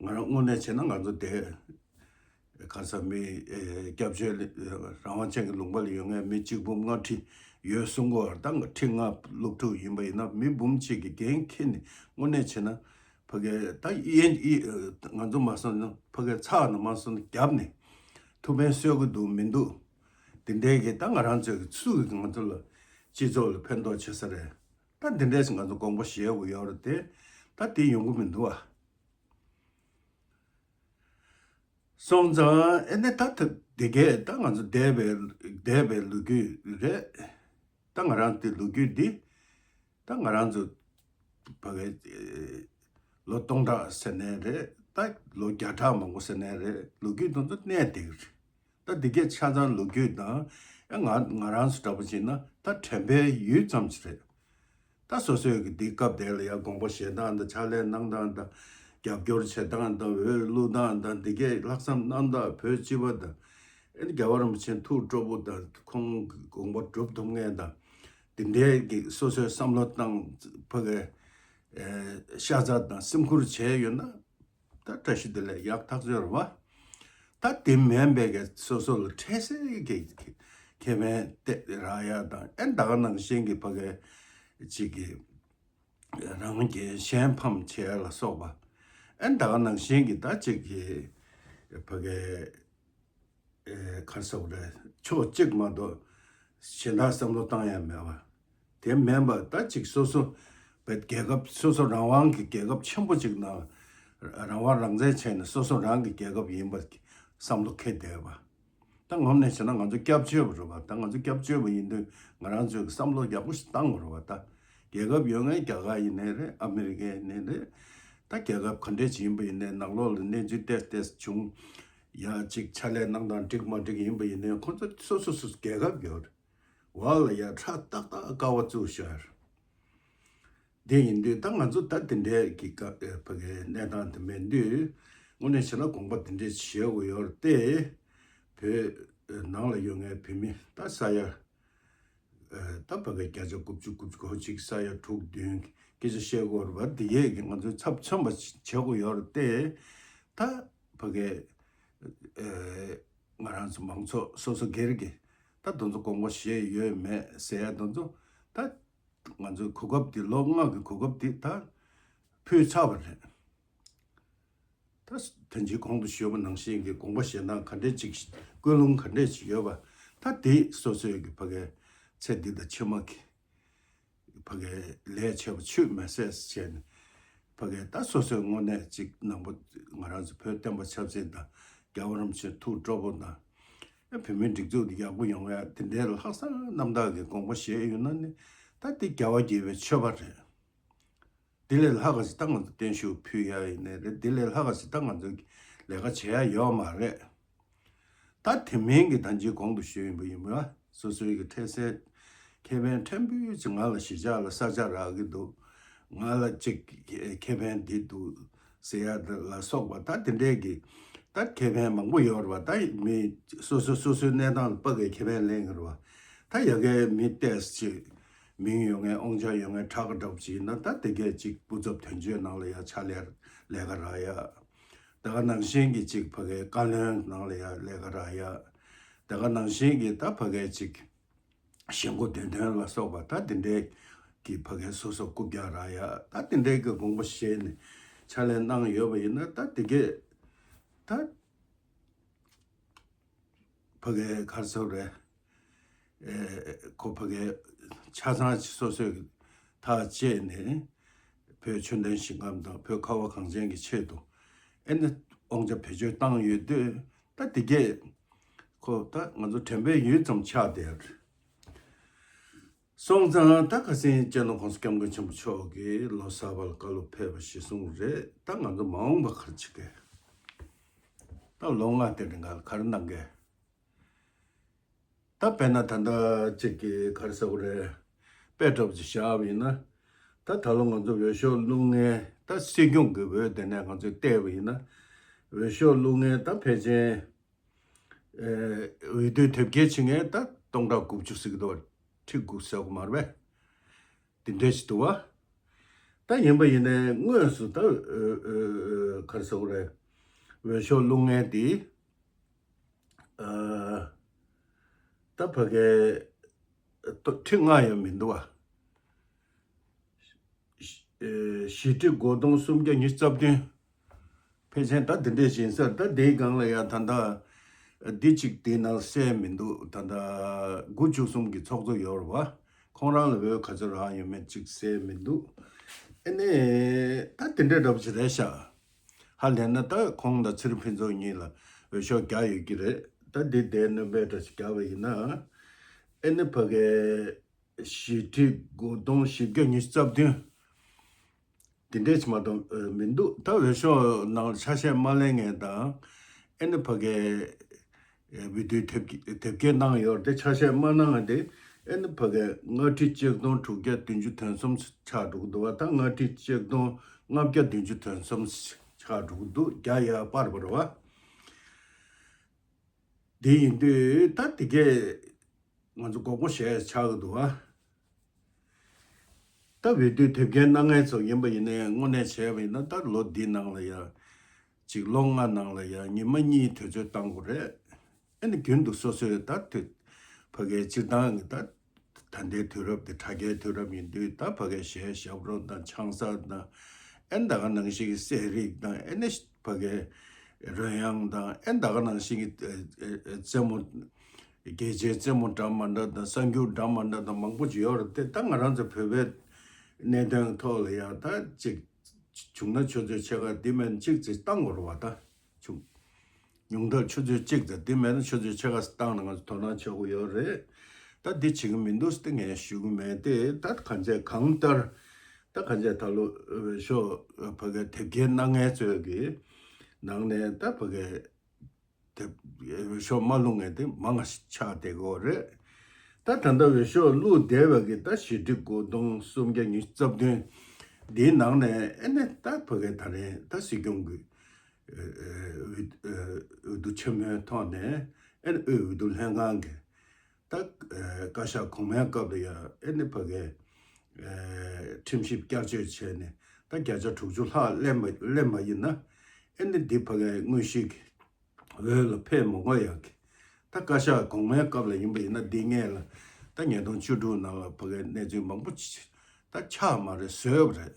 ང་རང་དངོས་གནས་བྱས་ན་ང་ཚོ་དེ་ག་ས་མི་ཨེ་སྐྱབས་བཅོལ་རང་དབང་ཅན་གྱི་ལུང་པ་ལ་ཡོད་མཁན་མི་གཅིག་འབུམ་ལྔ་ཁྲི་ཡོད་གསུང་གི་ཡོད་རེད། ད་ཁྲི་ལྔ་སློབ་ཕྲུག་ཡིན་པ་ཡིན་ན་མི་འབུམ་གཅིག་གི་འགན་འཁྱེར་ནས་དངོས་གནས་བྱས་ན་ཕ་གའི་ད་ཡན་ཡི་ང་ཚོ་མ་སོང་ན་ཕ་གའི་ཚགས་ནས་མ་སོང་ན་རྒྱབ་ནས་ཐུགས་ཕན་གསོས་ཀྱི་འདུག་མི་འདུག་དེ་འདྲའི་གི་ད་ང་རང་ཚོའི་སུ་གི་ང་ཚོ་ལ་སྤྱི་ཚོགས་ལ་ཕན་ཐོགས་བྱེད་ས་རེད། ད་འདི་འདྲས་ང་ཚོ་དགོངས་པ་བཞེས་དགོས་ཡོད་རེད་དེ། ད་དེ་ཡོང་གི་མི་འདུག་ཨ། སོང་ཙང་ཨེ་ནས་ད་ད་དེ་གས་ད་ང་ཚོ་འདས་པའི་འདས་པའི་ལོ་རྒྱུས་རེད། ད་ང་རང་དེ་ལོ་རྒྱུས་འདི་ད་ང་རང་ཚོ་ཕ་གི་ལོ་སྟོང་ཕྲག་ཟེར་ནའི་རེད། ད་ལོ་བརྒྱ་ཕྲག་མང་པོ་ཟེར་ནའི་རེད། ལོ་རྒྱུས་དེ་ཚོ་གནས་བསྡད་ཀྱི་རེད། ད་འདི་གས་ཆ་ཚང་ལོ་རྒྱུས་དང་ཨེ་ང་ང་རང་ཚོ་འདྲ་པོ་བྱས་ན་ད་དྲན་པའི་ཡུལ་ཙམ་ཞིག་རེད། ད་སོ་སོའི་གི་འདི་སྐབས་དེ་ལ་ཡ་དགོངས་པ་བཞེས་སྟངས་དང་ཕྱག་ལས་གནང་སྟངས་དང་རྒྱབ་སྐྱོར་བྱེད་སྟངས་དང་འོས་བླུག་སྟངས་དང་འདི་གས་ལྷག་བསམ་རྣམ་དག་བོད་སྤྱི་པ་དང་ཨེ་རྒྱལ་བ་རིན་པོ་ཆེ་ཐུགས་སྤྲོ་པོ་དང་ཁོང་གི་དགོངས་པ་སྒྲུབ་ཐུབ་མཁན་དང་དེ་འདྲའི་གི་སོ་སོའི་བསམ་བློ་བཏང་ཕ་གི་ཤ་ཚ་དང་སེམས་ཁུར་བྱས་ཡོད་ན། ད་བཀྲ་ཤིས་བདེ་ལེགས་ཡག་ཐག་ཆོད་རེད་བ། ད་དེ་མིན་པའི་གི་སོ་སོ་ལ་འཕྲལ་སེལ་གྱི་ཁེ་ཕན་སྟེར་རག་ཡ་དང་ཨེ་ད་ག་ནང་བཞིན་གྱི་ཕ་གི་ཅིག་གི་རང་གི་གཞན་ཕམ་བྱེད་ཡ་ལ་སོགས་པ་ཨེ་ད་ག་ནང་བཞིན་གྱི་ད་ཅིག་གི་ཕ་གི་ཨེ་ག་རེ་ཟེར་དགོས་རེད། ཕྱོགས་གཅིག་མ་གཏོགས་གཞན་དག་བསམ་བློ་བཏང་ཡ་མེད་པ། དེ་མིན་པ་ད་ཅིག་སོ་སོ་བོད་རྒྱལ་ཁབ་སོ་སོ་རང་དབང་གི་རྒྱལ་ཁབ་ཆེན་པོ་ཅིག་ནང་རང་དབང་རང་བཙན་བྱས་ནས་སོ་སོ་རང་གི་རྒྱལ་ཁབ་ཡིན་པ་བསམ་བློ་འཁྱེར་བསྡད་པ། ད་ངོམ་ནས་བྱས་ན་ང་ཚོ་སྐྱབས་བཅོལ་བ་རེད་བ། ད་ང་ཚོ་སྐྱབས་བཅོལ་བ་ཡིན་དུས་ང་རང་ཚོའི་བསམ་བློ་ཡག་པོ་ཞིག་བཏང་དགོས་རེད་བ། ད་རྒྱལ་ཁབ་ཡོད་མཁན་རྒྱ་གར་ཡིན་ནའི་རེད། ཨ་མི་རི་ཀ་ཡིན་ནའི་རེད། ད་རྒྱལ་ཁབ་ག་འདྲས་ཅིག་ཡིན་པ་ཡིན་ནའི་ནང་ལོགས་ལ་གནས་ཚུལ་ཏོག་ཙམ་བྱུང་ཡ་ཅིག་ཕྱག་ལས་གནང་སྟངས་འགྲིག་མ་འགྲིག་ཡིན་པ་ཡིན་ནའི་ཁོ་ཚོ་སོ་སོ་སོ་སོ་རྒྱལ་ཁབ་ཡོད་རེད། བ་ལ་ཡ་ཁྲ་ཏག་ཏག་ཀ་བ་བཙུགས་ཤར། དེ་ཡིན་དུས་ད་ང་ཚོ་ད་དེ་འདྲའི་གི་ཀ་ཨེ་ཕ་གི་གནས་སྟངས་དེ་མེད་དུས་དངོས་གནས་བྱས་ན་དགོངས་པ་དེ་འདྲའི་བཞེས་དགོས་ཡོད་རེད་དེ། བོད་ནང་ལ་ཡོད་མཁན་བོད་མི་ད་ས་ཡ་ཨེ་ད་ཕ་གི་བརྒྱ་ཆ་དགུ་བཅུ་དགུ་བཅུ་གོ་གཅིག་ས་ཡ་དྲུག་བདུན་སྐད་ཆ་བཤད་དགོས་རེད་བ། དེ་ཡས་ཀྱི་ང་ཚོས་ཚབ་མཚོན་པ་བྱེད་དགོས་ཡོད་རེད་དེ། ད་ཕ་གི་ཨེ་ང་རང་ཚོ་མང་ཚོགས་སོ་སོ་སྒེར་གྱི་ད་དེ་ཚོ་དགོངས་པ་བཞེས་ཡོད་མེད་ཟེར་ཡ་དེ་ཚོ་ད་ང་ཚོའི་གོ་སྐབས་འདི་ལོ་ལྔ་གི་གོ་སྐབས་འདི་ད་ཕུལ་ཚར་བ་རེད། ད་ད་ཅི་གོང་དུ་ཞུས་པ་ནང་བཞིན་གྱི་དགོངས་པ་བཞེས་སྟངས་ག་འདྲས་ཅིག་ཀུན་སློང་ག་འདྲས་ཅིག་ཡོད་པ་ད་དེ་སོ་སོའི་གི་ཕ་གའི་ཚེ་འདི་དང་ཕྱི་མ་གི་ཕ་གའི་ལས་བྱས་པ་ཆུད་མི་ཟད་བྱས་ནས་ཕ་གའི་ད་སོ་སོའི་དངོས་གནས་ཅིག་ནང་པ་ང་རང་ཚོ་བོད་བསྟན་པ་ཆབ་སྲིད་དང་རྒྱལ་བ་རིན་པོ་ཆེ་ཐུགས་སྤྲོ་པོ་དང་བོད་མིའི་སྒྲིག་འཛུགས་འདི་ཡག་པོ་ཡོང་ཡ་དེ་འདྲའི་ལྷག་བསམ་རྣམ་དག་གི་དགོངས་པ་བཞེས་ཡོད་ན་ནི་ད་དེ་རྒྱལ་བ་དགྱེས་པའི་མཆོད་པ་རེད། དེ་ལས་ལྷག་ག་ཞིག་ད་ང་ཚོ་བརྟན་བཞུགས་ཕུལ་ཡ་ཡིན་ནའི་རེད། དེ་ལས་ལྷག་ག་ཞིག་ད་ང་ཚོ་ལས་ཀ་བྱེད་ཡ་ཡོད་མ་རེད། ད་དེ་མིན་གྱི་ད་ཅི་གོང་དུ་ཞུས་ཡིན་པ་ཡིན་པ་སོ་སོའི་གི་འཕྲལ་སེལ་ཁེ་ཕན་ཕྲན་བུ་ཅིག་ང་ལ་གཞིས་ཆགས་ལ་ས་ཆ་རག་གི་འདུག་ང་ལ་ཅིག་ཁེ་ཕན་འདི་འདུག་ཟེར་ཡ་ལ་སོགས་པ་ད་དེ་འདྲའི་གི་ད་ཁེ་ཕན་མང་པོ་ཡོད་རེད་བ། ད་མི་སོ་སོ་སོ་སོའི་གནས་སྟངས་ལ་དཔག་གི་ཁེ་ཕན་ལེན་གི་རེད་བ། ད་ཡ་གའི་མི་ཏོག་ཙམ་ཅིག་མིང་ཡོད་མཁན་དབང་ཆ་ཡོད་མཁན་དྲག་གི་འདྲ་པོ་ཅིག་ཡིན་ན་ད་དེ་གས་ཅིག་སྐུ་ཚབ་དོན་གཅོད་ནང་ལ་ཡ་ཕྱག་ལས་ལས་ཀ་རག་ཡ། དེ་ག་ནང་བཞིན་གྱི་ཅིག་ཕ་གའི་བཀའ་བློན་ནང་ལ་ཡ་ལས་ཀ་རག་ཡ། དེ་ག་ནང་བཞིན་གྱི་ད་ཕ་གའི་ཅིག་གཞེས་འགོ་འདོན་དོན་ལ་སོགས་པ་ད་དེ་འདྲའི་གི་ཕ་གའི་སོ་སོ་རྐུབ་བཀྱག་རག་ཡ། ད་དེ་འདྲའི་གི་དགོངས་པ་བཞེས་ནས་ཕྱག་ལས་གནང་ཡོད་པ་ཡིན་ན་ད་དེ་གས་ད་ཕ་གའི་ག་རེ་ཟེར་དགོས་རེད། ཨེ་ཁོ་ཕ་གའི་ཆ་ཚང་སོ་སོའི་ཐག་བཅད་ནས་བོད་ཆོས་ལྡན་ཞིང་ཁམས་དང་བོད་ཁ་བ་གངས་ཅན་གྱི་ཆེད་དུ་ཨེ་ནི་དབང་ཆ་བེད་སྤྱོད་བཏང་ཡོད་དུས་ད་དེ་གས་ཁོ་ད་ང་ཚོ་དྲན་པའི་ཡུལ་ཙམ་ཆགས་བསྡད་ཡོད་རེད། སོང་ཙང་ད་ཁ་སང་སྤྱི་ནོར་༸གོང་ས་༸སྐྱབས་མགོན་ཆེན་པོ་མཆོག་གིས་ལོ་གསར་པ་ལ་བཀའ་སློབ་ཕེབས་པ་གཞིར་བཟུང་རེད། ད་ང་ཚོ་མ་འོངས་པ་ག་རེ་བྱེད་ཀྱི། ད་ལོ་ལྔ་དེ་རིང་ག་ལ་ག་རེ་གནང་གི། ད་དཔེར་ན་ད་ལྟ་གཅིག་གི་ག་རེ་ཟེར་དགོས་རེད། དཔེ་འདྲ་པོ་ཅིག་བཞག་པ་ཡིན་ན། ད་ད་ལོ་ང་ཚོ་འོས་ཤོག་བླུག་མཁན་ད་སྲིད་སྐྱོང་གི་འོས་དེ་ནས་ང་ཚོས་བལྟས་པ་ཡིན་ན། འོས་ཤོག་བླུག་མཁན་ད་ཕལ་ཆེར། ཨེ། འོས་བསྡུ་དེབ་སྐྱེལ་བྱེད་མཁན་ད་སྟོང་ཕྲག་དགུ་བཅུ་ཟེར་གྱི་འདུག་བ། ཁྲི་དགུ་ཟེར་གྱི་མ་རེད་པས། དེ་འདྲ་ཞིག་འདུག་བ། ད་ཡིན་པ་ཡིན་ནའི་དངོས་སུ་ད་ཨ་ཨ་ཨ་ག་རེ་ཟེར་དགོས་རེད། འོས་ཤོག་བླུག་མཁན་དེ། ཨ། ད་ཕ་གའི་ཁྲི་ལྔ་ཡང་མི་འདུག་བ། ཨེ། བཞི་ཁྲི་དགུ་སྟོང་སུམ་བརྒྱ་ཉི་ཤུ་རྩ་བདུན། ཕལ་ཆེར་ད་དེ་འདྲས་ཡིན་ས་རེད། ད་དེའི་སྒང་ལ་ཡང་ད་ལྟ་འདི་གཅིག་དེའི་ནང་གསལ་མི་འདུག་ད་ལྟ་དགུ་བཅུ་གསུམ་གྱི་ཚོགས་གཙོ་ཡོད་རེད་བ། ཁོང་རང་ལ་འོས་ག་ཚོད་རག་ཡོད་མེད་གཅིག་གསལ་མི་འདུག་ཨེ་ནས་ད་དེ་འདྲས་འདྲ་པོ་ཅིག་རེད་ཤག་ཧ་ལས་ན་ད་ཁོང་དང་ཚེ་རིང་ཕུན་ཚོགས་གཉིས་ལ་འོས་ཤོག་བརྒྱབ་ཡོད་ཀྱི་རེད། ད་འདི་དེའི་སྣོན་པའི་འདྲ་ཞིག་བརྒྱབ་པ་ཡིན་ན། ཨེ་ནི་ཕ་གའི་བཞི་ཁྲི་དགུ་སྟོང་བཞི་བརྒྱ་ཉི་ཤུ་རྩ་བདུན། དེ་འདྲས་ཅིག་མ་གཏོགས་མི་འདུག་ད་འོས་ཤོག་ནང་ལ་ཆ་ཤས་མ་ལེན་མཁན་དང་། ཨེ་ནི་ཕ་གའི་འོས་བསྡུའི་དེབ་དེབ་སྐྱེལ་གནང་ཡོད་རེད་དེ། ཆ་ཤས་མ་གནང་མཁན་དེ། ཨེ་ནི་ཕ་གའི་ལྔ་ཁྲི་གཅིག་སྟོང་དྲུག་བརྒྱ་བདུན་ཅུ་དོན་གསུམ་ཆགས་འགྲོ་གི་འདུག་བ། ད་ལྔ་ཁྲི་གཅིག་སྟོང་ལྔ་བརྒྱ་བདུན་ཅུ་དོན་གསུམ་ཆགས་འགྲོ་གི་འདུག་བརྒྱ་ཡར་སྤར་བ་རེད་བ། དེ་ཡིན་དུས་ད་དེ་གས་ང་ཚོ་མགོ་སྐོར་བྱས་ཆགས་ཀྱི་འདུག་ཨ། ད་འོས་བསྡུ་དེབ་སྐྱེལ་གནང་མཁན་ཚོ་ཡིན་པ་ཡིན་ནའི་དངོས་གནས་བྱས་པ་ཡིན་ན། ད་ལོ་འདི་ནང་ལ་ཡ་གཅིག་ལོ་ལྔ་ནང་ལ་ཡ་ཉི་མ་གཉིས་དུས་ཚོད་བཏང་དགོས་རེད། ཨ་ནི་རྒྱུན་དུ་སོ་སོའི་ད་དུས་ཕ་གའི་སྤྱིར་བཏང་གི་ད། ད་ལྟའི་དུས་རབས་དེ་དྲ་རྒྱའི་དུས་རབས་ཡིན་དུས། ད་ཕ་གའི་གཞས་ཞབས་བྲོ་དང་ཆང་ས་དང་། ཨེ་ད་ག་ནང་བཞིན་གྱི་གསེར་རིགས་དང་། ཨེ་ནི་ཕ་གའི་རོལ་དབྱངས་དང་། ཨེ་ད་ག་ནང་བཞིན་གྱི་ཨེ་ཨེ་རྩེད་མོ། རྒྱལ་སྤྱིའི་རྩེད་མོ་འདྲ་མི་འདྲ་དང་། གསར་འགྱུར་འདྲ་མི་འདྲ་དང་མང་པོ་ཅིག་ཡོད་རེད་དེ། ད་ང་རང་ཚོ་བོད་པའི་གནད་དོན་ཐོག་ལ་ཡང་ད་ཅིག་བྱུང་ན་ཆུ་ཚོད་ཕྱེད་ཀ་འདི་མིན་ཅིག་ཅིག་བཏང་དགོས་རེད་བ། ད་བྱུང་། ཉུང་མཐར་ཆུ་ཚོད་གཅིག་དང་། དེ་མེད་ན་ཆུ་ཚོད་ཕྱེད་ཀ་བཏང་ན་ང་ཚོ་དོ་སྣང་བྱེད་དགོས་ཡོད་རེད། ད་འདི་བྱེད་ཀྱི་མི་འདུག་ཟེར་ཏེ་ངས་ཞུ་གི་མེད་དེ། ད་གང་བྱས་གང་ལྟར། ད་གང་བྱས་ད་ལོ་འོས་ཤོག་ཕ་གའི་དེབ་སྐྱེལ་གནང་མཁན་ཚོའི་གི་ནང་ནས་ད་ཕ་གའི་དེབ་འོས་ཤོག་མ་བླུགས་མཁན་དེ་མང་ང་ཆགས་བསྡད་ཀྱི་ཡོད་རེད། ད་ད་ལྟ་འོས་ཤོག་བླུགས་བསྡད་པ་གི་ད་བཞི་ཁྲི་དགུ་སྟོང་སུམ་བརྒྱ་ཉི་ཤུ་རྩ་བདུན་འདིའི་ནང་ནས། ཨེ་ནས་ད་ཕ་གའི་ད་རེས་ད་སྲིད་སྐྱོང་གི་འོས་འོས་བསྡུ་ཆེན་མོའི་ཐོག་ནས། ཨེ་ནི་དབུས་འོས་བསྡུ་ལྷན་ཁང་གི་ད་བཀའ་ཤག་གོང་མའི་སྐབས་ལ་ཡ། ཨེ་ནི་ཕ་གའི་ཁྲིམས་ཞིབ་བསྐྱར་བཅོས་བྱས་ནས་ད་བརྒྱ་ཆ་དྲུག་ཅུ་ལྷག་ལེན་པ་ལེན་པ་ཡིན་ན། ཨེ་ནི་འདི་ཕ་གའི་དངོས་གཞི་གི་འོས་ལ་ཕེབས་མི་དགོས་ཡག་གི། ད་བཀའ་ཤག་གོང་མའི་སྐབས་ལ་ཡིན་པ་ཡིན་ན། འདི་སྔས་ལ་ད་ཉིས་སྟོང་བཅུ་དྲུག་ནང་ལ་ཕ་གའི་གནས་ཚུལ་མང་པོ་ཅིག་ད་ཆགས་མ་རེད། བཟོས་པ་རེད།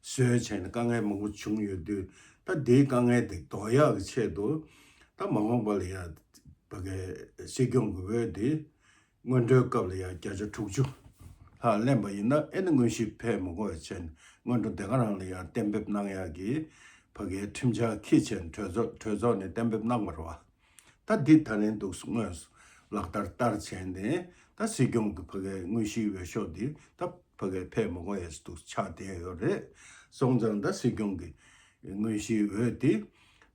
བཟོས་བྱས་ནས་དཀའ་ངལ་མང་པོ་བྱུང་ཡོད་དུས། ད་དེའི་དཀའ་ངལ་དེ་ཟློག་ཡག་གི་ཆེད་དུ། ད་མ་འོངས་པ་ལ་ཡ་ཕ་གའི་སྲིད་སྐྱོང་གི་འོས་དེ་སྔོན་འགྲོའི་སྐབས་ལ་ཡ་བརྒྱ་ཆ་དྲུག་ཅུ་ལྷག་ལེན་པ་ཡིན་ན། ཨེ་ནི་དངོས་གཞི་ཕེབས་མི་དགོས་པ་བྱས་ནས། སྔོན་འགྲོ་དེ་ག་རང་ལ་ཡ་གཏན་འབེབས་གནང་ཡག་གི་ཕ་གའི་ཁྲིམས་འཆར་འཁྱེར་བྱས་ནས་གྲོས་ཚོགས་གྲོས་ཚོགས་ནས་གཏན་འབེབས་གནང་བ་རེད་བ། ད་འདི་ད་ལན་འདུག་དངོས་སུ་ལག་བསྟར་བསྟར་བྱས་ནས། ད་སྲིད་སྐྱོང་གི་ཕ་གའི་དངོས་གཞིའི་འོས་ཤོག་འདི་ད་ཕ་གའི་ཕེབས་མི་དགོས་ཡས་འདུག་ཆགས་བསྡད་ཡོད་རེད། སོང་ཙང་ད་སྲིད་སྐྱོང་གི་དངོས་གཞིའི་འོས་འདི་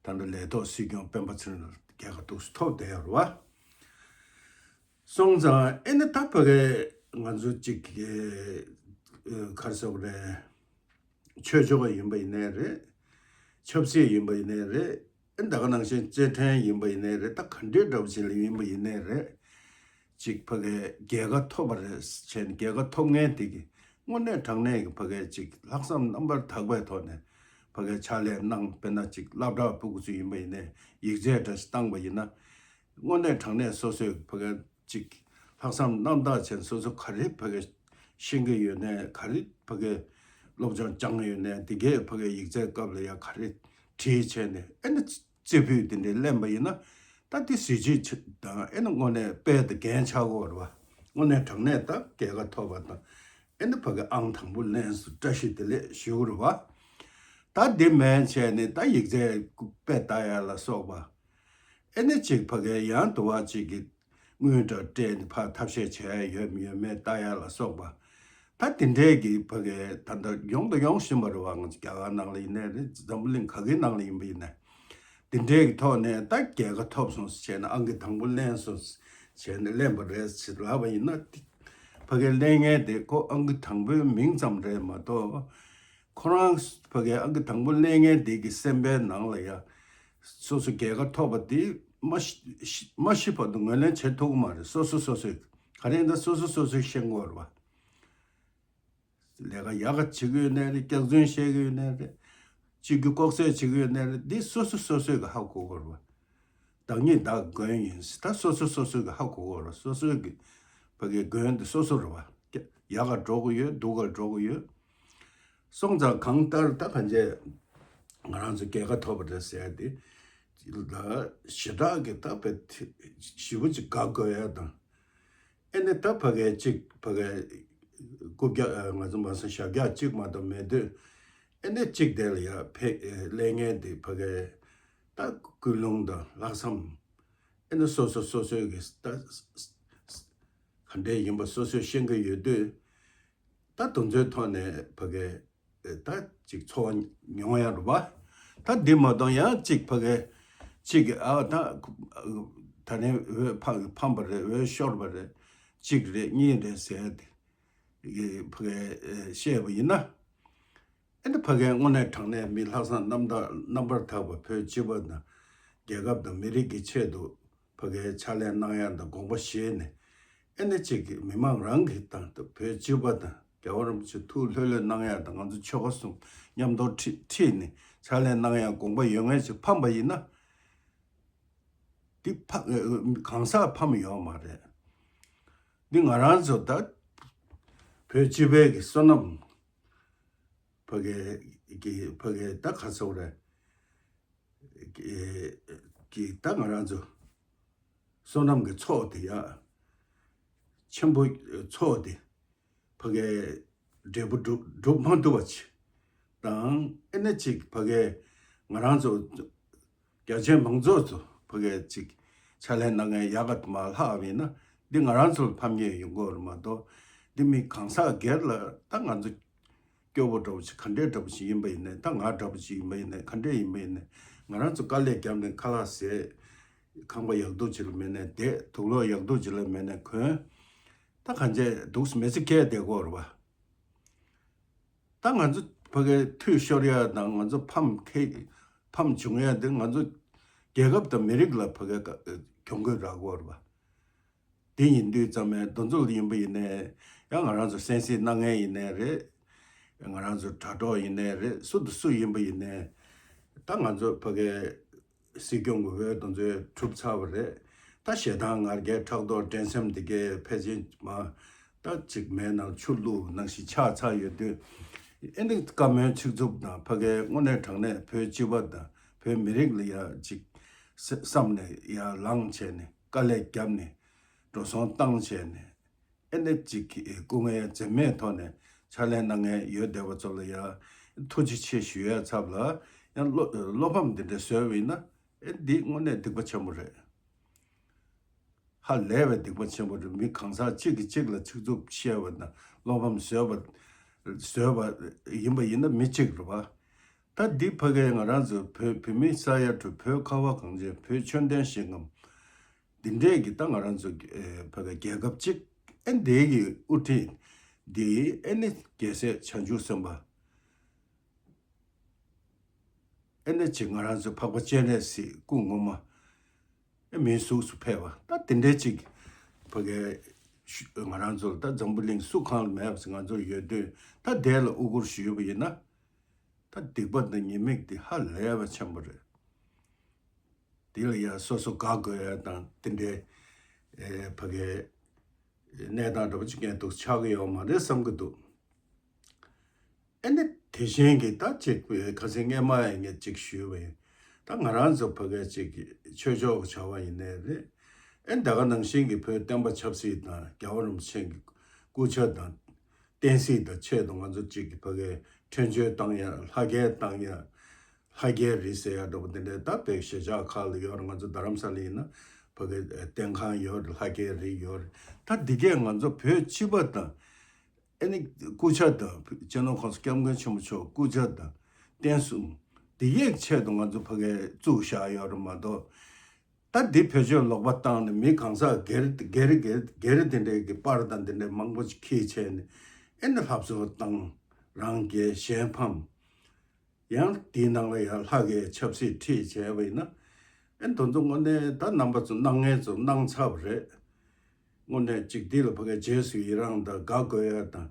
ད་ལྟ་ལས་ཐོག་སྲིད་སྐྱོང་སྤེན་པ་ཚེ་རིང་ལ་རྒྱལ་ཁ་འདུག་ཐོབ་བསྡད་ཡོད་རེད་བ། སོང་ཙང་ཨེ་ནི་ད་ཕ་གའི་ང་ཚོ་གཅིག་གི་ག་རེ་ཟེར་དགོས་རེད། ཆོས་ཕྱོགས་ཡིན་པ་ཡིན་ནའི་རེད། ཆབ་སྲིད་ཡིན་པ་ཡིན་ནའི་རེད། ཨེ་ད་ག་ནང་བཞིན་རྩེད་འགྲན་ཡིན་པ་ཡིན་ནའི་རེད། ད་ག་འདྲའི་འདྲ་པོ་ཅིག་ལ་ཡིན་པ་ཡིན་ནའི་རེད། ཅིག་ཕ་གའི་རྒྱལ་ཁ་ཐོབ་པ་རེད་བྱས་ནས། རྒྱལ་ཁ་ཐོབ་མཁན་དེ་གི་དངོས་གནས་དྲང་གནས་ཀྱི་ཕ་གའི་ཅིག་ལྷག་བསམ་རྣམ་པར་དག་པའི་ཐོག་ནས་ཕ་གའི་ཕྱག་ལས་གནང་། དཔེར་ན་ཅིག་སློབ་གྲྭ་ཕྲུ་གུ་ཚོ་ཡིན་པ་ཡིན་ནའི་ཡིག་ཚད་འདྲ་ཞིག་བཏང་པ་ཡིན་ན། དངོས་གནས་དྲང་གནས་སོ་སོའི་ཕ་གའི་ཅིག་ལྷག་བསམ་རྣམ་དག་བྱས་ནས། སོ་སོ་ག་རེ་ཕ་གའི་ཤེས་ཀྱི་ཡོད་ནའི། ག་རེ་ཕ་གའི་སློབ་སྦྱོང་སྦྱངས་ཡོད་ནའི། དེ་གའི་ཕ་གའི་ཡིག་ཚད་སྐབས་ལ་ཡ་ག་རེ་བྲིས་བྱས་ནས། ཨེ་ནི་རྩེ་ཕུད་དེ་འདྲའི་ལེན་པ་ཡིན་ན། ད་དེ་གཟི་བརྗིད་ཆེ་དང་། ཨེ་ནི་དངོས་གནས་དཔལ་དང་རྒྱན་ཆགས་ཀྱི་ཡོད་རེད་བ། དངོས་གནས་དྲང་གནས་ད་རྒྱལ་ཁ་ཐོབ་པ་དང་། ཨེ་ནི་ཕ་གའི་ཨང་དང་པོ་ལེན་སོང་། བཀྲ་ཤིས་བདེ་ལེགས་ཞུ་གི་རེད་བ། ད་འདི་མིན་བྱས་ནས་ད་ཡིག་ཚད་དཔེ་ལྟ་ཡ་ལ་སོགས་པ། ཨེ་ནི་ཅིག་ཕ་གའི་ཡང་དུ་བ་ཅིག་གི་ དངུལ་འདྲ་སྤྲད་ནས་ཕར་ཐབས་ཤེས་བྱས་ཡོད་མི་ཡོད་མེད་ལྟ་ཡ་ལ་སོགས་པ། ད་དེ་འདྲའི་གི་ཕ་གི་ད་ལྟ་ཡོང་དང་ཡོང་བཞིན་པ་རེད་བ། ང་ཚོ་རྒྱ་གར་ནང་ལ་ཡིན་ནའི་རེད། འཛམ་བུ་གླིང་ག་གི་ནང་ལ་ཡིན་པ་ཡིན་ནའི། དེ་འདྲའི་གི་ཐོག་ནས་ད་རྒྱལ་ཁ་ཐོབ་སོང་ཟེར་བྱས་ན། ཨང་ཀི་དང་པོ་ལེན་སོང་ཟེར་བྱས་ན། ལེན་པ་རེད་ཟེར་ལབ་པ་ཡིན་ན། ཕ་གི་ལེན་མཁན་དེ་ཁོ་ཨང་ཀི་དང་པོའི་མིང་ཙམ་རེད་མ་གཏོགས། ཁོ་རང་ཕ་གི་ཨང་ཀི་དང་པོ་ལེན་མཁན་དེ་གི་སེམས་པའི་ནང་ལ་ཡ། སོ་སོ་རྒྱལ་ཁ་ཐོབ་པ་དེ་མ་ཤི་ཤི་མ་ཤི་བར་དུ་ངོས་ལེན་བྱེད་ཐུབ་ཀྱི་མ་རེད། སོ་སོ་སོ་སོས། ག་རེ་ཡིན་ད། སོ་སོ་སོ་སོས་ཤེས་དགོས་རེད་བ། ལས་ཀ་ཡག་ག་བྱེད་ཀྱི་ཡོད་ནའི་རེད། སྐྱག་རྫུན་བཤད་ཀྱི་ཡོད་ནའི་རེད། གཅིག་གི་ལྐོག་རྩོད་བྱེད་ཀྱི་ཡོད་ནའི་རེད། འདི་སོ་སོ་སོ་སོས་གི་ཧ་གོ་དགོས་རེད་བ། བདག་ཉིད་བདག་མགོན་ཡིན་ཟེར། ད་སོ་སོ་སོ་སོས་གི་ཧ་གོ་དགོས་རེད། སོ་སོའི་གི་ཕ་གི་མགོན་དེ་སོ་སོ་རེད་བ། ཡག་ག་འགྲོ་གི་ཡོད། སྡུག་ག་འགྲོ་གི་ཡོད། སོང་ཙང་གང་ལྟར་ད་གང་བྱས་ང་རང་ཚོ་རྒྱལ་ཁ་ཐོབ་པ་རེད་ཟེར་ཏེ། ལ་ཞེ་དྲག་གི་ད་དཔེ་ཞེ་པོ་ཅིག་དགའ་དགོས་ཡ་དང་། ཨེ་ནི་ད་ཕ་གི་གཅིག་ཕ་གི་རྐུབ་བཀྱག་ཨ། ང་ཚོ་མ་སོང་ཞབས་བཀྱག་གཅིག་མ་གཏོགས་མེད་དུས། ཨེ་ནི་གཅིག་དེ་ལ་ཡ་ཕེ་ཨེ་ལེན་མཁན་དེ་ཕ་གི་ད་ཀུན་སློང་དང་ལྷག་བསམ། ཨེ་ནི་སོ་སོ་སོ་སོའི་གི་ད་ག་འདྲས་ཡིན་པ་སོ་སོས་ཤེས་ཀྱི་ཡོད་དུས། ད་དེ་ཚོའི་ཐོག་ནས་ཕ་གི་ད་ཅིག་འཚོ་བ་མྱོང་ཡ་རེད་བ། ད་འདི་མ་གཏོགས་ཡང་ཅིག་ཕ་གི་ཅིག་གི་ཨ། ད་ད་ནི་འོད་ཕ་ཕམ་པ་རེད། འོད་ཤོར་བ་རེད། གཅིག་རེད་གཉིས་རེད་ཟེར་ཏེ་ཕ་གི་བཤད་པ་ཡིན་ན། ཨེ་ནི་ཕ་གི་དངོས་གནས་དྲང་གནས་མི་ལྷག་བསམ་རྣམ་དག་རྣམ་པར་དག་པ་བོད་སྤྱི་པ་དང་རྒྱལ་ཁབ་དང་མི་རིགས་ཀྱི་ཆེད་དུ་ཕ་གིའི་ཕྱག་ལས་གནང་ཡ་དང་དགོངས་པ་བཞེས་ནས། ཨེ་ནི་གཅིག་གི་མི་མང་རང་གི་དང་བོད་སྤྱི་པ་དང་རྒྱལ་བ་རིན་པོ་ཆེ་ཐུགས་ལྷོད་ལྷོད་གནང་ཡ་དང་། ང་ཚོ་ཆོལ་ཁ་གསུམ་མཉམ་དུ་ཁྲིད་ཁྲིད་ནས་ཕྱག་ལས་གནང་ཡ་དགོངས་པ་ཡོད་མཁན་ཞིག་ཕམ་པ་ཡིན་ན། འདི་ཕ་གང་ཟག་ཕམ་ཡོད་མ་རེད། འདི་ང་རང་ཚོ་ད་བོད་སྤྱི་པའི་གི་བསོད་ནམས། ཕ་གི་གི་ཕ་གི་ད་ག་ཚོད་རེད། གི་གི་ད་ང་རང་ཚོ་བསོད་ནམས་ཀྱི་ཚོགས་དེ་ཡ་ཆེན་པོ་ཚོགས་དེ་ཕ་གི་འབྲས་བུ་འགྲུབ་འགྲུབ་མ་ཐུབ་པ་ཅིག་དང་། ཨེ་ནི་ཅིག་ཕ་གི་ང་རང་ཚོ་རྒྱ་ཆེན་མང་ཚོགས་ཚོ་ཕ་གི་ཅིག་ཕྱག་ལས་གནང་མཁན་ཡག་ག་མ་ལྷག་པ་ཡིན་ན། འདི་ང་རང་ཚོ་ལ་ཕམ་ཉེས་ཡོང་གི་ཡོད་རེད་མ་གཏོགས། འདི་མི་གང་ཟག་སྒེར་ལ་ད་ང་ཚོ་སྐྱོ་པོ་འདྲ་པོ་ཞིག་ག་འདྲའི་འདྲ་པོ་ཞིག་ཡིན་པ་ཡིན་ནའི། ད་ང་འདྲ་པོ་ཞིག་ཡིན་པ་ཡིན་ནའི་ག་འདྲའི་ཡིན་པ་ཡིན་ནའི་ང་རང་ཚོ་དཀའ་ལས་བརྒྱབ་ནས་ཁ་ལག་བཟས། ཁང་པ་ཡག་སྡུག་ཅིག་ལ་མེད་ནའི་བསྡད། དུག་ལོག་ཡག་སྡུག་ཅིག་ལ་མེད་ནའི་གོན། ད་གང་བྱས་འདུག་སེ་མི་ཚེ་སྐྱེལ་བསྡད་ཀྱི་ཡོད་རེད་བ། ད་ང་ཚོ་ཕ་གིའི་འཐུས་ཤོར་ཡ་དང་ང་ཚོ་ཕམ་ཁེ་ཕམ་བྱུང་ཡ་དེ་ང་ཚོ་རྒྱལ་ཁབ་དང་མི་རིགས་ལ་ཕ་གི་གྱོང་གུད་རག་གི་ཡོད་རེད་བ། དེ་ཡིན་དུས་ཙམ་པས་དེ་ཚོ་ཡིན་པ་ཡིན་ནའི། ཡང་ང་རང་ཚོ་གསན་གཟིགས་གནང་མཁན་ཡིན་ནའི་རེད། ང་རང་ཚོ་དྲ་གྲོགས་ཡིན་ནའི་རེད། སུ་དང་སུ་ཡིན་པ་ཡིན་ནའི། ད་ང་ཚོ་ཕ་གིའི་སྲིད་སྐྱོང་གི་འོས་དེ་ཚོ་གྲུབ་ཚར་བ་རེད། ད་ཞེ་སྡང་ང་རྒྱལ་ཕྲག་དོག་འགྲན་སེམས་དེ་གའི་ཕལ་ཆེར་མ་ད་ཅིག་མེ་ནང་ཆུ་བླུགས་ནང་བཞིན་ཆགས་ཚར་ཡོད་དུས། ཨེ་འདི་བཀའ་མོལ་ཆིག་མཛུབ་དང་ཕ་གིའི་དངོས་གནས་དྲང་གནས་བོད་སྤྱི་པ་དང་བོད་མི་རིགས་ལ་ཡ་ཅིག་བསམ་ནས་ཡར་ལངས་བྱས་ནས་དཀའ་ལས་བརྒྱབ་ནས་འགྲོ་སོང་བཏང་བྱས་ནས། ཨེ་ནི་ཅིག་གི་སྐུ་ངལ་འཛེམས་མེད་ཐོག་ནས་ཕྱག་ལས་གནང་མཁན་ཡོད་བསྡད་པ་ཚོ་ལ་ཡང་ཐུགས་རྗེ་ཆེ་ཞུ་ཡ་ཚབ་ལ། ཡང་བློ་བློ་ཕམ་འདི་འདྲ་བཟོས་པ་ཡིན་ན། ཨེ་འདི་དངོས་གནས་སྡིག་པ་ཆེན་པོ་རེད། ཧ་ལས་པའི་སྡིག་པ་ཆེན་པོ་རེད། མི་གང་ཟག་གཅིག་གིས་གཅིག་ལ་ཚིག་རྩུབ་བཤད་པ་དང་བློ་ཕམ་བཟོས་པ་བཟོས་པ་ཡིན་པ་ཡིན་ན་མི་གཅིག་རེད་བ། ད་འདི་ཕ་གིའི་ང་རང་ཚོ་བོད་བོད་མི་ས་ཡ་དྲུག་བོད་ཁ་བ་གངས་ཅན་བོད་ཆོས་ལྡན་ཞིང་ཁམས། འདི་འདྲས་ཀྱི་ད་ང་རང་ཚོ་ཨེ་ཕ་གི་རྒྱལ་ཁབ་ཅིག་ཨེ་འདི་གི་དབུ་ཁྲིད་འདི་ཨེ་ནི་རྒྱལ་སྲས་བྱང་ཆུབ་སེམས་དཔའ། ཨེ་ནི་ཅིག་ང་རང་ཚོ་འཕགས་པ་སྤྱན་རས་གཟིགས་སྐུ་ངོ་མ་ཨེ་མིའི་གཟུགས་སུ་ཕེབས་པ། ད་དེ་འདྲས་ཅིག་ཕ་གི་ཤུ་ང་རང་ཚོ་ལ་ད་འཛམ་བུ་གླིང་སུ་གང་ལ་མེད་པ་ཞིག་ང་ཚོར་ཡོད་དུས། ད་དེ་ལ་དབུ་སྐོར་ཞུས་པ་ཡིན་ན། ད་སྡིག་པ་དང་ཉེས་དམིགས་དེ་ཧ་ལས་པ་ཆེན་པོ་རེད། དེ་ལ་ཡང་སོ་སོ་དགའ་དགོས་ཡ་དང་དེ་འདྲའི་ཨེ་ཕ་གིའི་གནས་སྟངས་འདྲ་པོ་ཅིག་ངས་འདུག་ཆགས་ཀྱི་ཡོད་མ་རེད་བསམ་གྱི་འདུག་ཨེ་ནི་དེ་བཞིན་གྱི་ད་ཅིག་ཁ་སང་སྔས་མ་ཡང་ངས་ཅིག་ཞུས་པ་ཡིན། ད་ང་རང་ཚོ་ཕ་གིའི་ཅིག་ཆོས་ཕྱོགས་ཀྱི་བྱ་བ་ཡིན་ནའི་རེད། ཨེ་ད་ག་ནང་བཞིན་གྱི་བོད་བསྟན་པ་ཆབ་སྲིད་དང་རྒྱལ་བ་རིན་པོ་ཆེ་གི་སྐུ་ཕྱྭ་དང་བསྟན་སྲིད་དང་ཆེད་དུ་ང་ཚོ་གཅིག་གི་ཕ་གིའི་འཕྲིན་བཅོལ་བཏང་ཡ། ལྷ་སྐལ་བཏང་ཡ། ལྷ་སྐལ་རེད་ཟེར་ཡ་འདྲ་པོ་དེ་འདྲའི་ད་དཔེ་གཞིས་ཆགས་ཁག་ལ་ཡོད་རེད། ང་ཚོ་རྡ་རམ་ས་ལ་ཡིན་ན་ ཕ་གི་བསྟེན་ཁང་ཡོད་རེད། ལྷ་སྐལ་རིགས་ཡོད་རེད། ད་འདི་གས་ང་ཚོ་བོད་སྤྱི་པ་དང་ཨེ་ནི་སྐུ་ཕྱྭ་དང་སྤྱི་ནོར་༸གོང་ས་༸སྐྱབས་མགོན་ཆེན་པོ་མཆོག་སྐུ་ཕྱྭ་དང་བསྟན་སྲུང་འདི་གས་ཆེད་དུ་ང་ཚོ་ཕ་གི་བཙུགས་བཞག་ཡོད་རེད་མ་གཏོགས། ད་འདི་བེད་སྤྱོད་ལོག་པ་བཏང་ནས་མི་གང་ཟག་སྒེར་སྒེར་སྒེར་སྒེར་དེ་འདྲའི་གི་པར་དང་དེ་འདྲའི་མང་པོ་ཅིག་ཁྱེར་བྱས་ནས་ཨེ་ནི་ལྷ་བཟོ་བཏང་། རང་རྒྱལ་གཞན་ཕམ། ཡང་དེའི་ནང་ལ་ཡང་ལྷ་སྐལ་ཆབ་སྲིད་ཁྲིད་བྱས་པ་ཡིན་ན། ཨེ་དེ་ཚོ་དངོས་གནས་ད་རྣམ་པ་ཚོ་སྣང་མཁན་ཚོ་སྣང་ཚར་བ་རེད། དངོས་གནས་ཅིག་འདི་ལ་ཕ་གའི་རྗེས་སུ་ཡི་རང་དང་དགའ་དགོས་ཡ་དང་།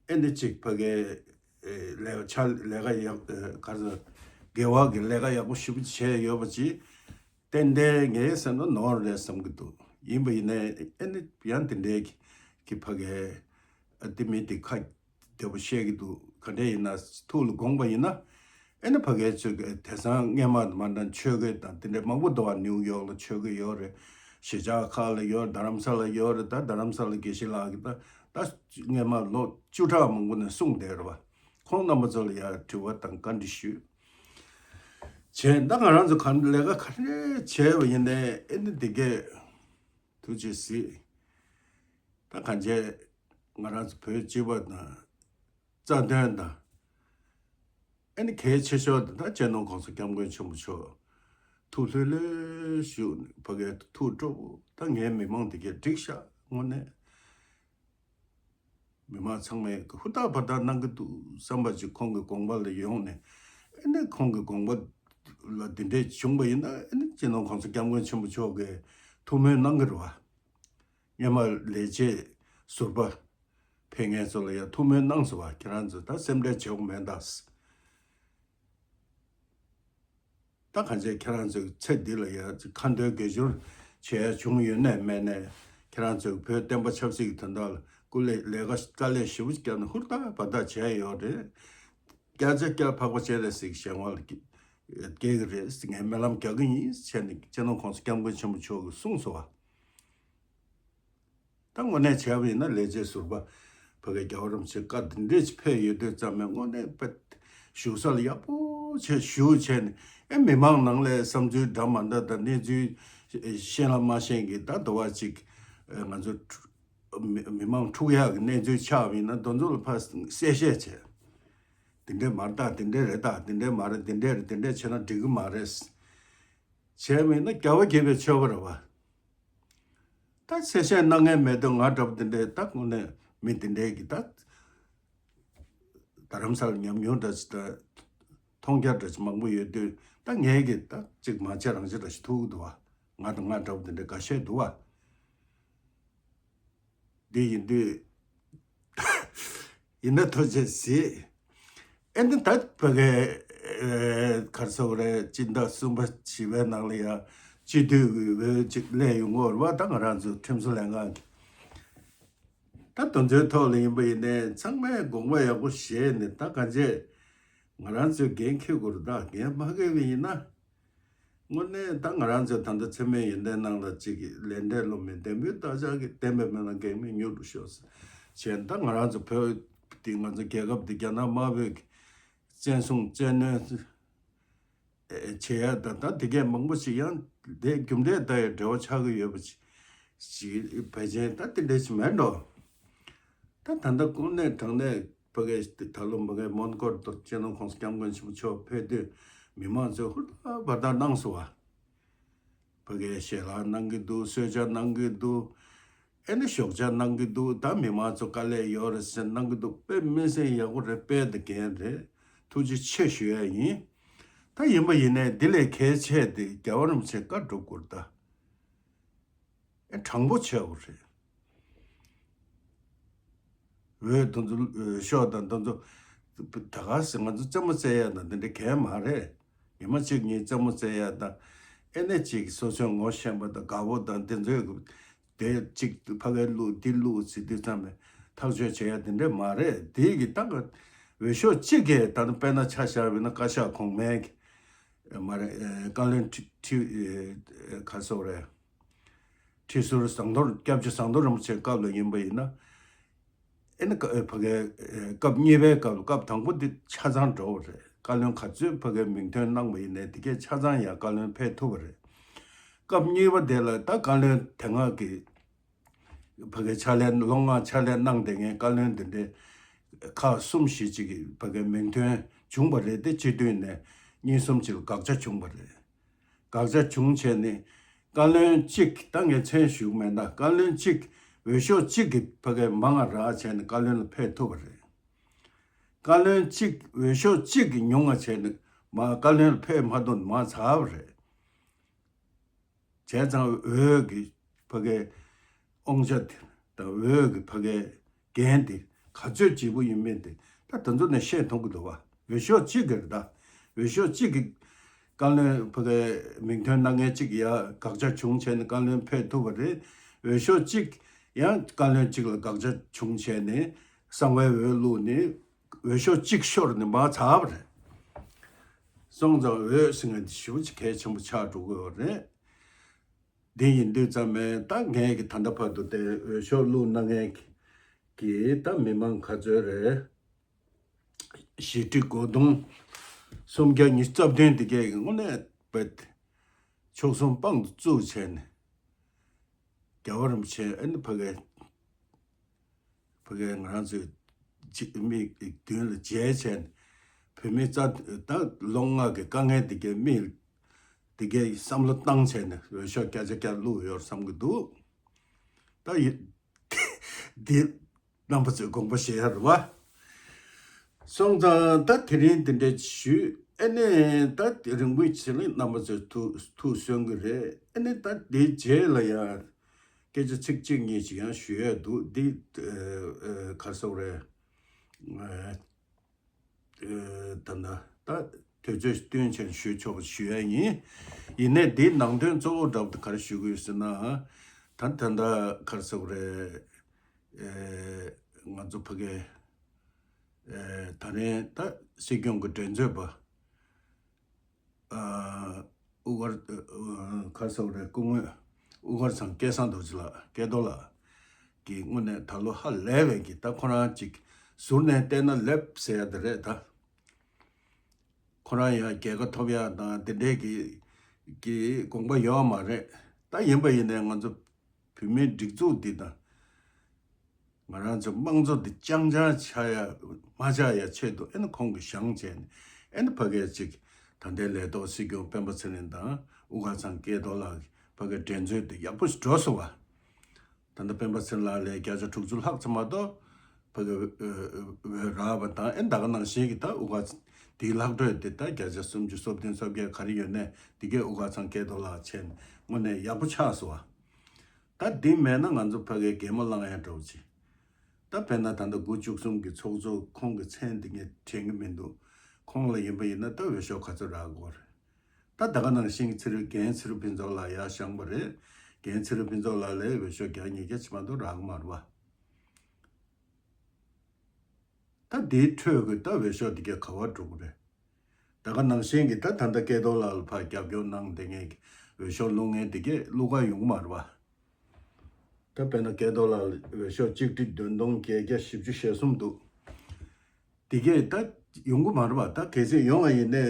ཨེ་འདི་ཅིག་ཕ་གའི་ཨེ་ལས་ཆ་ལས་ཀ་ཡག་ཨེ་ག་རེ་ཟེར། དགེ་བ་གི་ལས་ཀ་ཡག་པོ་ཞེ་པོ་བྱས་ཡོད་པ་ཅིག་ཏན་ཏན་ངའི་སེམས་ལ་ནོར་རེད་བསམ་གྱི་འདུག་ཡིན་པ་ཡིན་ནའི་ཨེ་ནི་ཡང་དེ་འདྲའི་གི་ཕ་གའི་ཨ་དེ་མི་དེ་ཁ་བདེ་པོ་བཤད་ཀྱི་འདུག་ག་འདྲ་ཡིན་ན་ཐུགས་ལ་དགོངས་པ་ཡིན་ན། ཨེ་ནི་ཕ་གའི་ཆོས་དགེ་དེང་སང་སྔས་མ་མ་འདྲ་ཆོས་དགེ་དང་དེ་འདྲའི་མང་པོ་འདུག་བ། ནིའུ་ཡོག་ལ་ཆོས་དགེ་ཡོད་རེད། གཞིས་ཆགས་ཁག་ལ་ཡོད། རྡ་རམ་ས་ལ་ཡོད་རེད། ད་རྡ་རམ་ས་ལ་དགེ་བཤེས་ལགས་ཀྱིས་ད་ད་སྔས་མ་ལོ་བཅུ་ཕྲག་མང་པོ་ནས་གསུངས་བསྡད་རེད་བ། ཁོང་རྣམ་པ་ཚོ་ལ་ཡང་དྲི་བ་དང་བཀའ་འདྲི་ཞུས། བྱས་ད་ང་རང་ཚོ་ག་ལས་ཀ་ག་རེ་བྱས་པ་ཡིན་ནའི་ཨེ་ནི་འདི་གས་ཐུགས་རྗེ་གཟིགས། ད་གང་བྱས་ང་རང་ཚོ་བོད་སྤྱི་པ་དང་རྩ་དོན་དང་ཨེ་ནི་གལ་ཆེ་ཤོས་དེ་ད་སྤྱི་ནོར་༸གོང་ས་༸སྐྱབས་མགོན་ཆེན་པོ་མཆོག་ཐུགས་ལྷོད་ལྷོད་བཞུགས་ནས་ཕ་གའི་ཐུགས་སྤྲོ་པོ། ད་ངའི་མི་མང་དེ་གས་འགྲིག་ཤག་དངོས་གནས། མི་མང་ཚང་མས་ཧུར་ཐག་བར་ཐག་གནང་གི་འདུག་བསམ་པ་ཅིག་ཁོང་གི་དགོངས་པ་ལ་ཡོང་ནས། ཨེ་ནི་ཁོང་གི་དགོངས་པ་ལ་འདི་འདྲས་བྱུང་བ་ཡིན་ན། ཨེ་ནི་སྤྱི་ནོར་༸གོང་ས་༸སྐྱབས་མགོན་ཆེན་པོ་མཆོག་གིས་ཐུགས་སྨོན་གནང་གི་རེད་བ། སྔོན་མ་ལས་བྱེད་ཟུར་པ་ཕེབས་མཁན་ཚོ་ལ་ཡང་ཐུགས་སྨོན་གནང་སོང་བ། ཁྱེད་རང་ཚོ་ད་སེམས་ཁྲལ་བྱེད་དགོས་མེད་ད། ད་གང་བྱས་ཁྱེད་རང་ཚོས་ཚེ་འདི་ལ་ཡ་ཁ་འདོན་དགེ་སྦྱོར་བྱས་བྱུང་ཡོད་ནའི་མེད་ནའི། ཁྱེད་རང་ཚོས་བོད་བསྟན་པ་ཆབ་སྲིད་ཀྱི་དོན་དག་ལ་སྐུ་ལས་ལས་ཀ་དཀའ་ལས་ཞེ་པོ་བརྒྱབ་ནས་ཧུར་ཐག་བར་ཐག་བྱས་ཡོད་རེད། བསྐྱར་བྱས་བསྐྱར་འཕགས་པ་སྤྱན་རས་གཟིགས་གི་ཞལ་དབང་ལ་སྐྱེ་སྐྱེ་གི་རེད། ངས་སྨོན་ལམ་རྒྱག་གི་ཡིན་བྱས་ནས་སྤྱི་ནོར་༸གོང་ས་༸སྐྱབས་མགོན་ཆེན་པོ་མཆོག་གིས་གསུངས་སོང་བ། ད་དངོས་གནས་བྱས་པ་ཡིན་ན་ལས་བྱེད་ཟུར་པ་ཕ་གི་རྒྱལ་བ་རིན་པོ་ཆེ་བཀའ་འདི་འདྲས་ཅིག་ཕེབས་ཡོད་དུས་ཙམ་ནས་དངོས་གནས་དཔེ་བཞུགས་ས་ལ་ཡག་པོ་བྱས་བཞུགས་བྱས་ནས། ཨེ་མི་མང་ནང་ལ་བསམ་ཚུལ་འདྲ་མ་འདྲ་དང་གནས་ཚུལ་ཤེས་ལ་མ་ཤེས་ཀྱི་ད་དུ་བ་ཅིག་ང་ཚོ་མི་མི་མང་འཁྲུག་ཡག་གི་གནས་ཚུལ་ཆགས་པ་ཡིན་ན་དེ་ཚོ་ལ་ཕར་གསལ་བཤད་བྱས། འདི་འདྲས་མ་རེད་ད། འདི་འདྲས་རེད་ད། འདི་འདྲས་མ་རེད། འདི་འདྲས་རེད། འདི་འདྲས་བྱས་ན་འགྲིག་གི་མ་རེད། བྱས་མིན་ན་རྒྱལ་བ་དགྱེས་པའི་མཆོད་པ་རེད་བ། ད་གསལ་བཤད་གནང་མཁན་མེད་དུས་ང་འདྲ་པོ་འདི་འདྲའི་ད་དངོས་གནས་མི་འདི་འདྲའི་གི་ད་རྡ་རམ་ས་ལ་ཉམས་མྱོང་འདྲ་ཞིག་དང་མཐོང་རྒྱ་འདྲ་ཞིག་མང་པོ་ཡོད་དུས། ད་ངས་གི་ད་ཅིག་མ་བྱས་རང་བྱས་འདྲ་ཞིག་ཐུག་གི་འདུག་བ། ང་དང་ང་འདྲ་པོ་འདི་འདྲའི་འགའ་ཤས་འདུག་བ། འདི་ཡིན་དུས། ཡིན་ན་ཐུགས་རྗེ་གཟིགས། ཨེ་འདི་ད་ཕ་གི་ཨེ་ག་རེ་ཟེར་དགོས་རེད། སྤྱི་ཟླ་གསུམ་པ་བཞི་པའི་ནང་ལ་ཡང་སྤྱི་འཐུས་ཀྱི་འོས་གཅིག་སླེབས་ཡོང་གི་ཡོད་རེད་བ། ད་ང་རང་ཚོ་ཁྲིམས་བཟོ་ལྷན་ཁང་གི་ད་དེ་ཚོའི་ཐོག་ལ་ཡིན་པ་ཡིན་ནའི་ཚང་མས་དགོངས་པ་ཡག་པོ་བཞེས་ནས། ད་གང་བྱས་ང་རང་ཚོས་འགན་འཁྱེར་དགོས་རེད། ད་འགན་མ་འཁྱེར་བ་ཡིན་ན། དངོས་གནས་ད་ང་རང་ཚོ་ད་ལྟ་མཚན་མོའི་ཡོན་ཏན་ནང་ལ་གཅིག་གིས་ལས་འབྲས་བསླུ་མེད། ལྡེམ་པོའི་བདག་ཅག་གིས། བསྟན་པའི་སྨོན་ལམ་གེགས་མེད་མྱུར་དུ་ཤོག་ཟེར་བྱས། ད་ང་རང་ཚོ་བོད་འདི་ང་ཚོ་རྒྱལ་ཁབ་འདི་རྒྱ་ནག་དམར་པོས་བཙན་བཟུང་བཙན་གནོན་བྱེད་ཡ་ད་ད་དེ་གས་མང་པོ་ཞིག་ཡང་དེ་རྒྱུ་འབྲས་ད་ཡང་འབྲེལ་བ་ཆགས་ཀྱི་ཡོད་པ་ཞིག་ཞིག་བས་བྱས། ད་དེ་འདྲ་ཞིག་མེད་འགྲོ། ད་ད་ལྟ་དངོས་གནས་དྲང་གནས་ཕ་གིའི་ད་ལོ་མ་གིའི་མོན་གྷོར་དུ་སྤྱི་ནོར་༸གོང་ས་༸སྐྱབས་མགོན་ཆེན་པོ་མཆོག་ཕེབས་དུས་མི་མང་ཚོས་ཧུར་ཐག་འབད་ཐག་གནང་སོང་བ། ཕ་གིའི་ཞལ་ལག་གནང་གི་འདུག་གསོལ་ཇ་གནང་གི་འདུག་ཨེ་ནི་ཞོགས་ཇ་གནང་གི་འདུག་ད་མི་མང་ཚོ་དཀའ་ལས་ཡོད་རེད་ཟེར་གནང་གི་འདུག་དཔེ་མི་སྲིད་ཡག་པོ་རེད། དཔེ་དེ་འགན་རེད། ཐུགས་རྗེ་ཆེ་ཞུ་ཡ་ཡིན། ད་ཡིན་པ་ཡིན་ནའི་འདི་ལས་གལ་ཆེ་དེ་རྒྱལ་བ་རིན་པོ་ཆེ་བཀའ་སྒྲུབ་དགོས་རེད་ད། ཨེ་དྲང་པོ་བྱས་པ་རེད། འོས་དེ་ཚོ་འོས་ཤོག་དང་དེ་ཚོ་ད་ག་ཟེ་ང་ཚོ་རྩེད་མོ་རྩེ་ཡ་དང་དེ་འདྲ་གང་ཡང་མ་རེད། ཉི་མ་གཅིག་གཉིས་རྩེད་མོ་རྩེ་ཡ་དང་། ཨེ་ནས་གཅིག་སོ་སོའི་ངོ་ཤེས་པ་དང་དགའ་བོ་དང་དེ་ཚོས་དེ་གཅིག་ཕ་གིར་བླུགས་འདིར་བླུགས་ཟེར་དུས་ཙམ་ནས་ཐག་གཅོད་བྱེད་ཡ་དེ་འདྲ་མ་རེད། དེ་གི་ད་ག་འོས་ཤོག་གཅིག་གིས་ད་ནི་དཔེར་ན་ཆ་བཞག་པ་ཡིན་ན་བཀའ་ཤག་གོང་མའི་མ་རེད། བཀའ་བློན་ཁྲི་ཁྲི་ག་སོག་རེད། ཁྲི་ཟུར་ཟངས་མདོག་སྐྱབས་རྗེ་ཟངས་མདོག་རིན་པོ་ཆེའི་སྐབས་ལ་ཡིན་པ་ཡིན་ན། ཨེ་ནི་ཀ་ཨེ་ཕ་གའི་ཨེ་སྐབས་གཉིས་པའི་སྐབས་ལ་སྐབས་དང་པོ་འདི་ཆ་ཚང་འགྲོ་བ་རེད། བཀའ་བློན་ག་ཚོད་ཕ་གའི་མིང་ཐོན་གནང་བ་ཡིན་ནའི་དེ་གས་ཆ་ཚང་ཡང་བཀའ་བློན་ཕེབས་ཐུབ་པ་རེད། སྐབས་གཉིས་པ་དེ་ལ་ད་བཀའ་བློན་དེ་སྔ་གི་ཕ་གི་ཕྱག་ལས་ལོ་ལྔ་ཕྱག་ལས་གནང་བསྡད་མཁན་བཀའ་བློན་དེ་འདྲའི་ཁག་གསུམ་བཞི་ཅིག་གི་ཕ་གི་མིང་ཐོན་བྱུང་བ་རེད་དེ། སྤྱི་འཐུས་ནས་གཉིས་གསུམ་ཅིག་ལ་དགག་བྱ་བྱུང་བ་རེད། དགག་བྱ་བྱུང་བྱས་ནས་བཀའ་བློན་གཅིག་ད་ངས་མཚན་ཞུ་གི་མེད་ན། བཀའ་བློན་གཅིག་འོས་ཤོག་གཅིག་གི་ཕ་གི་མང་ང་རག་བྱས་ནས་བཀའ་བློན་ལ་ཕེབས་ཐུབ་པ་རེད། བཀའ་བློན་གཅིག་འོས་ཤོག་གཅིག་གི་ཉུང་ང་བྱས་ནས་མ་བཀའ་བློན་ལ་ཕེབས་མ་ཐུབ་ནས་མར་ཚར་བ་རེད། བྱས་ཙང་འོས་ཀྱི་ཕ་གའི་དབང་ཆ་དེ་དང་འོས་ཀྱི་ཕ་གའི་འགན་དེ་ག་ཚོད་ལྗིད་པོ་ཡིན་མིན་དེ་ད་དེ་ཚོ་ནས་ཤེས་ཐུབ་ཀྱི་འདུག་བ། འོས་ཤོག་གཅིག་གི་རེད་ད། འོས་ཤོག་གཅིག་གི་བཀའ་བློན་ཕ་གའི་མིང་ཐོན་གནང་མཁན་གཅིག་ཡ་དགག་བྱ་བྱུང་བྱས་ནས་བཀའ་བློན་ཕེབས་ཐུབ་པ་རེད། འོས་ཤོག་གཅིག་ཡང་བཀའ་བློན་གཅིག་ལ་དགག་བྱ་བྱུང་བྱས་ནས་གསང་བའི་འོས་བླུགས་ནས་འོས་ཤོག་གཅིག་ཤོར་ནས་མར་ཚར་བ་རེད། སོང་ཙང་འོས་ཟེར་མཁན་དེ་ཞེ་པོ་ཅིག་གལ་ཆེན་པོ་ཆགས་འགྲོ་གི་ཡོད་རེད། འདི་ཡིན་དུས་ཙམ་པས་ད་ངས་ཀྱི་ད་ལྟ་བར་དུ་དེ་འོས་ཤོག་བླུགས་གནང་མཁན་གྱི་ད་མི་མང་ག་ཚོད་རེད། བཞི་ཁྲི་དགུ་སྟོང་སུམ་བརྒྱ་ཉི་ཤུ་རྩ་བདུན་དེ་གས་ཀྱི་དངོས་གནས་བེད་ཕྱོགས་གསུམ་དཔང་དུ་བཙུགས་བྱས་ནས་རྒྱལ་བ་རིན་པོ་ཆེ་ཨ་ནི་ཕ་གའི་ཕ་གའི་ང་རང་ཚོའི་ཅི་མི་མདུན་ལ་མཇལ་བྱས་ནས་བོད་མི་རྩ་ད་ལོ་ལྔ་གི་དཀའ་ངལ་དེ་གའི་མི་དེ་གའི་བསམ་བློ་བཏང་བྱས་ནས་འོས་ཤོག་བརྒྱ་ཆ་བརྒྱ་བླུགས་ཡོད་བསམ་གྱི་འདུག་ད་ཡི་འདི་རྣམ་པ་ཚོས་དགོངས་པ་བཞེས་ཡ་རེད་བ། སོང་ཙང་ད་དེ་རིང་འདི་འདྲ་ཞུས། ཨ་ནི་ད་རིང་པོའི་ཕྱི་ལ་རྣམ་པ་ཚོས་ཐུགས་ཐུགས་གསོན་གྱི་རེད། ཨ་ནི་ད་དེའི་རྗེས་ལ་ཡང་སྐད་ཆ་ཚིག་གཅིག་གཉིས་ཅིག་ཡང་ཞུ་ཡས་འདུག་འདི་ཨ་ཨ་ག་རེ་ཟེར་དགོས་རེད། ཨ་ཨ་ད་ལྟ་ད་དུས་ཚོད་བསྟུན་བྱས་ཞུ་ཆོག་པ་ཞུ་ཡས་ཡིན། ཡིན་ནའི་འདིའི་ནང་དོན་གཙོ་བོ་འདྲ་པོ་དེ་ག་རེ་ཞུ་དགོས་ཟེར་ན། ད་ད་ལྟ་ག་རེ་ཟེར་དགོས་རེད། ཨ་ང་ཚོ་ཕ་གི་ཨ་ད་རིང་ད་སྲིད་སྐྱོང་གི་འགྲན་རྩོད་པ་ཨ་དབུ་དཀར་ཨ་ག་རེ་ཟེར་དགོས་རེད། སྐུ་ངོ་དབུ་དཀར་ཚང་སྐལ་བཟང་རྡོ་རྗེ་ལགས། སྐལ་རྡོ་ལགས་ཀྱིས་དངོས་གནས་ད་ལོ་ཧ་ལས་པའི་གི་ད་ཁོ་རང་ཅིག་ཟུར་ནས་བལྟས་ན་ལེབ་ཟེར་ཡ་དེ་རེད་ད། ཁོ་རང་ཡང་རྒྱལ་ཁ་ཐོབ་ཡག་དང་དེ་འདྲས་ཀྱི་ཀྱི་དགོངས་པ་ཡོད་མ་རེད། ད་ཡིན་པ་ཡིན་ནའི་ང་ཚོ་བོད་མིའི་སྒྲིག་འཛུགས་འདི་དང་ང་རང་ཚོ་དམངས་གཙོ་འདི་རྐྱང་རྐྱང་ཆགས་ཡ་མ་ཆགས་ཡ་ཆེད་དུ་ཨེ་ནི་ཁོང་གིས་བཞེངས་བྱས་ནས་ཨེ་ནི་ཕ་གིར་ཅིག་ད་ལྟའི་ལས་ཐོག་སྲིད་སྐྱོང་སྤེན་པ་ཚེ་རིང་དང་དབུ་དཀར་ཚང་སྐལ་རྡོར་ལགས་ཕ་གིར་འགྲན་རྩོད་འདི་ཡག་པོ་ཞིག་འགྲོ་སོང་བ། ད་ལྟ་སྤེན་པ་ཚེ་རིང་ལགས་ལས་བརྒྱ་ཆ་དྲུག་ཅུ་ལྷག་ཙམ་མ་གཏོགས་ཕ་གི་འོས་རག་པ་དང་། ཨེ་ད་ག་ནང་བཞིན་གྱི་ད་དབུ་དཀར་དེའི་ལྷག་འཕྲོས་དེ་ད་བརྒྱ་ཆ་སུམ་ཅུ་སོ་བདུན་སོ་བརྒྱད་ག་རེ་ཡོད་ནའི་དེ་གས་དབུ་དཀར་ཚང་སྐལ་རྡོར་ལགས་བྱས་ནས་དངོས་གནས་ཡག་པོ་ཆགས་སོང་བ། ད་འདི་མེད་ན་ང་ཚོ་ཕ་གིའི་གད་མོ་བླངས་ཡ་འདྲ་བོ་ཅིག་ད་དཔེར་ན་ད་ལྟ་དགུ་བཅུ་གསུམ་གྱི་ཚོགས་གཙོ་ཁོང་གི་མཚན་འདི་ངས་དྲན་གྱི་མི་འདུག་ཁོང་ལ་ཡིན་པ་ཡིན་ན་ད་འོས་ཤོག་ག་ཚོད་རག་དགོས་རེད། ད་ད་ག་ནང་བཞིན་ཚེ་རིང་རྒན་ཚེ་རིང་ཕུན་ཚོགས་ལགས་ཡར་བཞེངས་པ་རེད། རྒན་ཚེ་རིང་ཕུན་ཚོགས་ལགས་ལས་འོས་ཤོག་བརྒྱ་ཉིས་བརྒྱ་ཅིག་མ་གཏོགས་རག་གི་མ་རེད་བ། ད་དེའི་ཁྲོད་ཀྱི་ད་འོས་ཤོག་དེ་གས་ག་པར་འགྲོ་གི་རེད། ད་ག་ནང་བཞིན་གྱི་ད་ད་ལྟ་སྐལ་རྡོར་ལགས་ལ་ཕར་རྒྱབ་སྐྱོར་གནང་བསྡད་མཁན་གྱི་འོས་ཤོག་བླུག་མཁན་དེ་གས་བླུག་ག་ཡོང་གི་མ་རེད་བ། ད་དཔེར་ན་སྐལ་རྡོར་ལགས་ལ་འོས་ཤོག་གཅིག་ཁྲི་བདུན་སྟོང་བརྒྱད་བརྒྱ་བཞི་བཅུ་ཞེ་གསུམ་འདུག་དེ་གས་ད་ཡོང་གི་མ་རེད་བ། ད་གལ་སྲིད་ཡོང་བ་ཡིན་ནའི་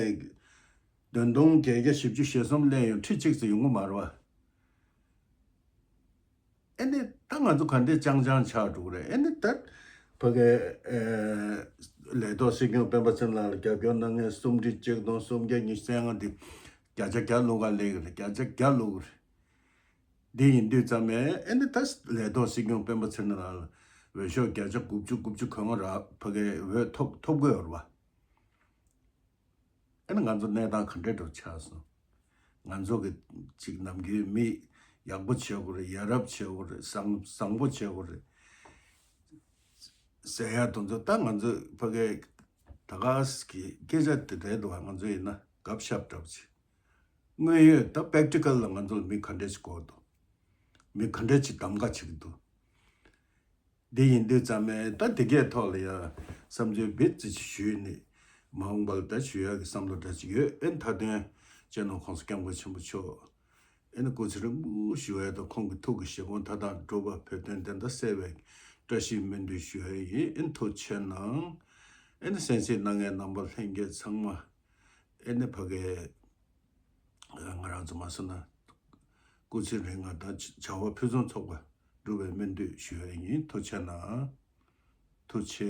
བདུན་སྟོང་བརྒྱད་བརྒྱ་བཞི་བཅུ་ཞེ་གསུམ་ལེན་ཡོང་ཁྲི་གཅིག་ཙམ་ཡོང་གི་མ་རེད་བ། ཨེ་ནི་ད་ང་ཚོ་ག་འདྲས་ཅང་ཅང་ཆགས་འགྲོ་གི་རེད། ཨེ་ནི་ད་ཕ་གའི་ཨེ་ལས་ཐོག་སྲིད་སྐྱོང་སྤེན་པ་ཚེ་རིང་ལགས་ལ་རྒྱབ་སྐྱོར་གནང་མཁན་སུམ་ཁྲི་གཅིག་སྟོང་སུམ་བརྒྱ་ཉི་ཤུ་རྩ་ལྔ་འདི་བརྒྱ་ཆ་བརྒྱ་བླུག་ག་སླེབས་ཀྱི་རེད། བརྒྱ་ཆ་བརྒྱ་བླུག་གི་རེད། འདི་ཡིན་དུས་ཙམ་པས་ཨེ་ནི་ད་ལས་ཐོག་སྲིད་སྐྱོང་སྤེན་པ་ཚེ་རིང་ལགས་ལ་འོས་ཤོག་བརྒྱ་ཆ་དགུ་བཅུ་དགུ་བཅུ་གོ་ལྔ་རག་ཕ་གའི་འོས་ཐོབ་ཐོབ་དགོས་ཡོད་རེད་བ། ཨ་ནི་ང་ཚོ་གནས་སྟངས་ག་འདྲས་འགྲོ་ཆགས་སོང་། ང་ཚོ་གི་ཅིག་ནམ་རྒྱུན་མི་ཡག་པོ་བྱེད་དགོས་རེད། ཡ་རབས་བྱེད་དགོས་རེད། བཟང་བཟང་པོ་བྱེད་དགོས་རེད་ཟེར་ཡ་དེ་ཚོ་ད་ང་ཚོ་ཕ་གའི་ད་ག་གི་སྐད་ཆ་དེ་རེད་འདུག་ང་ཚོ་ཡིན་ན་གབ་ཤབ་འདྲ་པོ་ཅིག་དངོས་ཡོད་ད་པེག་ཊི་ཀལ་ལ་ང་ཚོ་ལ་མི་ག་འདྲས་ཅིག་དགོས་འདུག་མི་ག་འདྲས་ཅིག་གདམ་ག་བྱེད་ཀྱི་འདུག་འདི་ཡིན་དུས་ཙམ་པས་ད་འདི་གའི་ཐོག་ལ་ཡང་བསམ་ཚུལ་བེད་ཙི་ཅིག་ཞུས་ནས་མ་འོངས་པ་ལ་ད་ཞུ་ཡག་གི་བསམ་བློ་འདྲ་ཅིག་ཡོད། ཨེ་མཐའ་དོན་སྤྱི་ནོར་༸གོང་ས་༸སྐྱབས་མགོན་ཆེན་པོ་མཆོག་ཨེ་ནི་སྐུ་ཚེ་རིང་པོ་ཞུ་ཡག་དང་ཁོང་གི་ཐུགས་ཀྱི་བཞེད་དགོངས་མཐའ་དག་འགྲུབ་པ། བོད་དོན་བདེན་མཐའ་གསལ་བའི་བཀྲ་ཤིས་སྨོན་འདུན་ཞུ་ཡག་ཡིན། ཨེ་ནི་ཐུགས་རྗེ་ཆེ་གནང་། ཨེ་ནི་གསན་གཟིགས་གནང་མཁན་རྣམ་པ་ལྷན་རྒྱས་ཚང་མ་ཨེ་ནི་ཕ་གའི་ང་རང་ཚོ་མ་སོང་ན་ སྐུ་ཚེ་རིང་ལ་དང་བྱ་བ་ཕུན་སུམ་ཚོགས་པ་འགྲུབ་པའི་སྨོན་འདུན་ཞུ་ཡ་ཡིན། ཐུགས་རྗེ་གནང་། ཐུགས་རྗེ་ཆེ།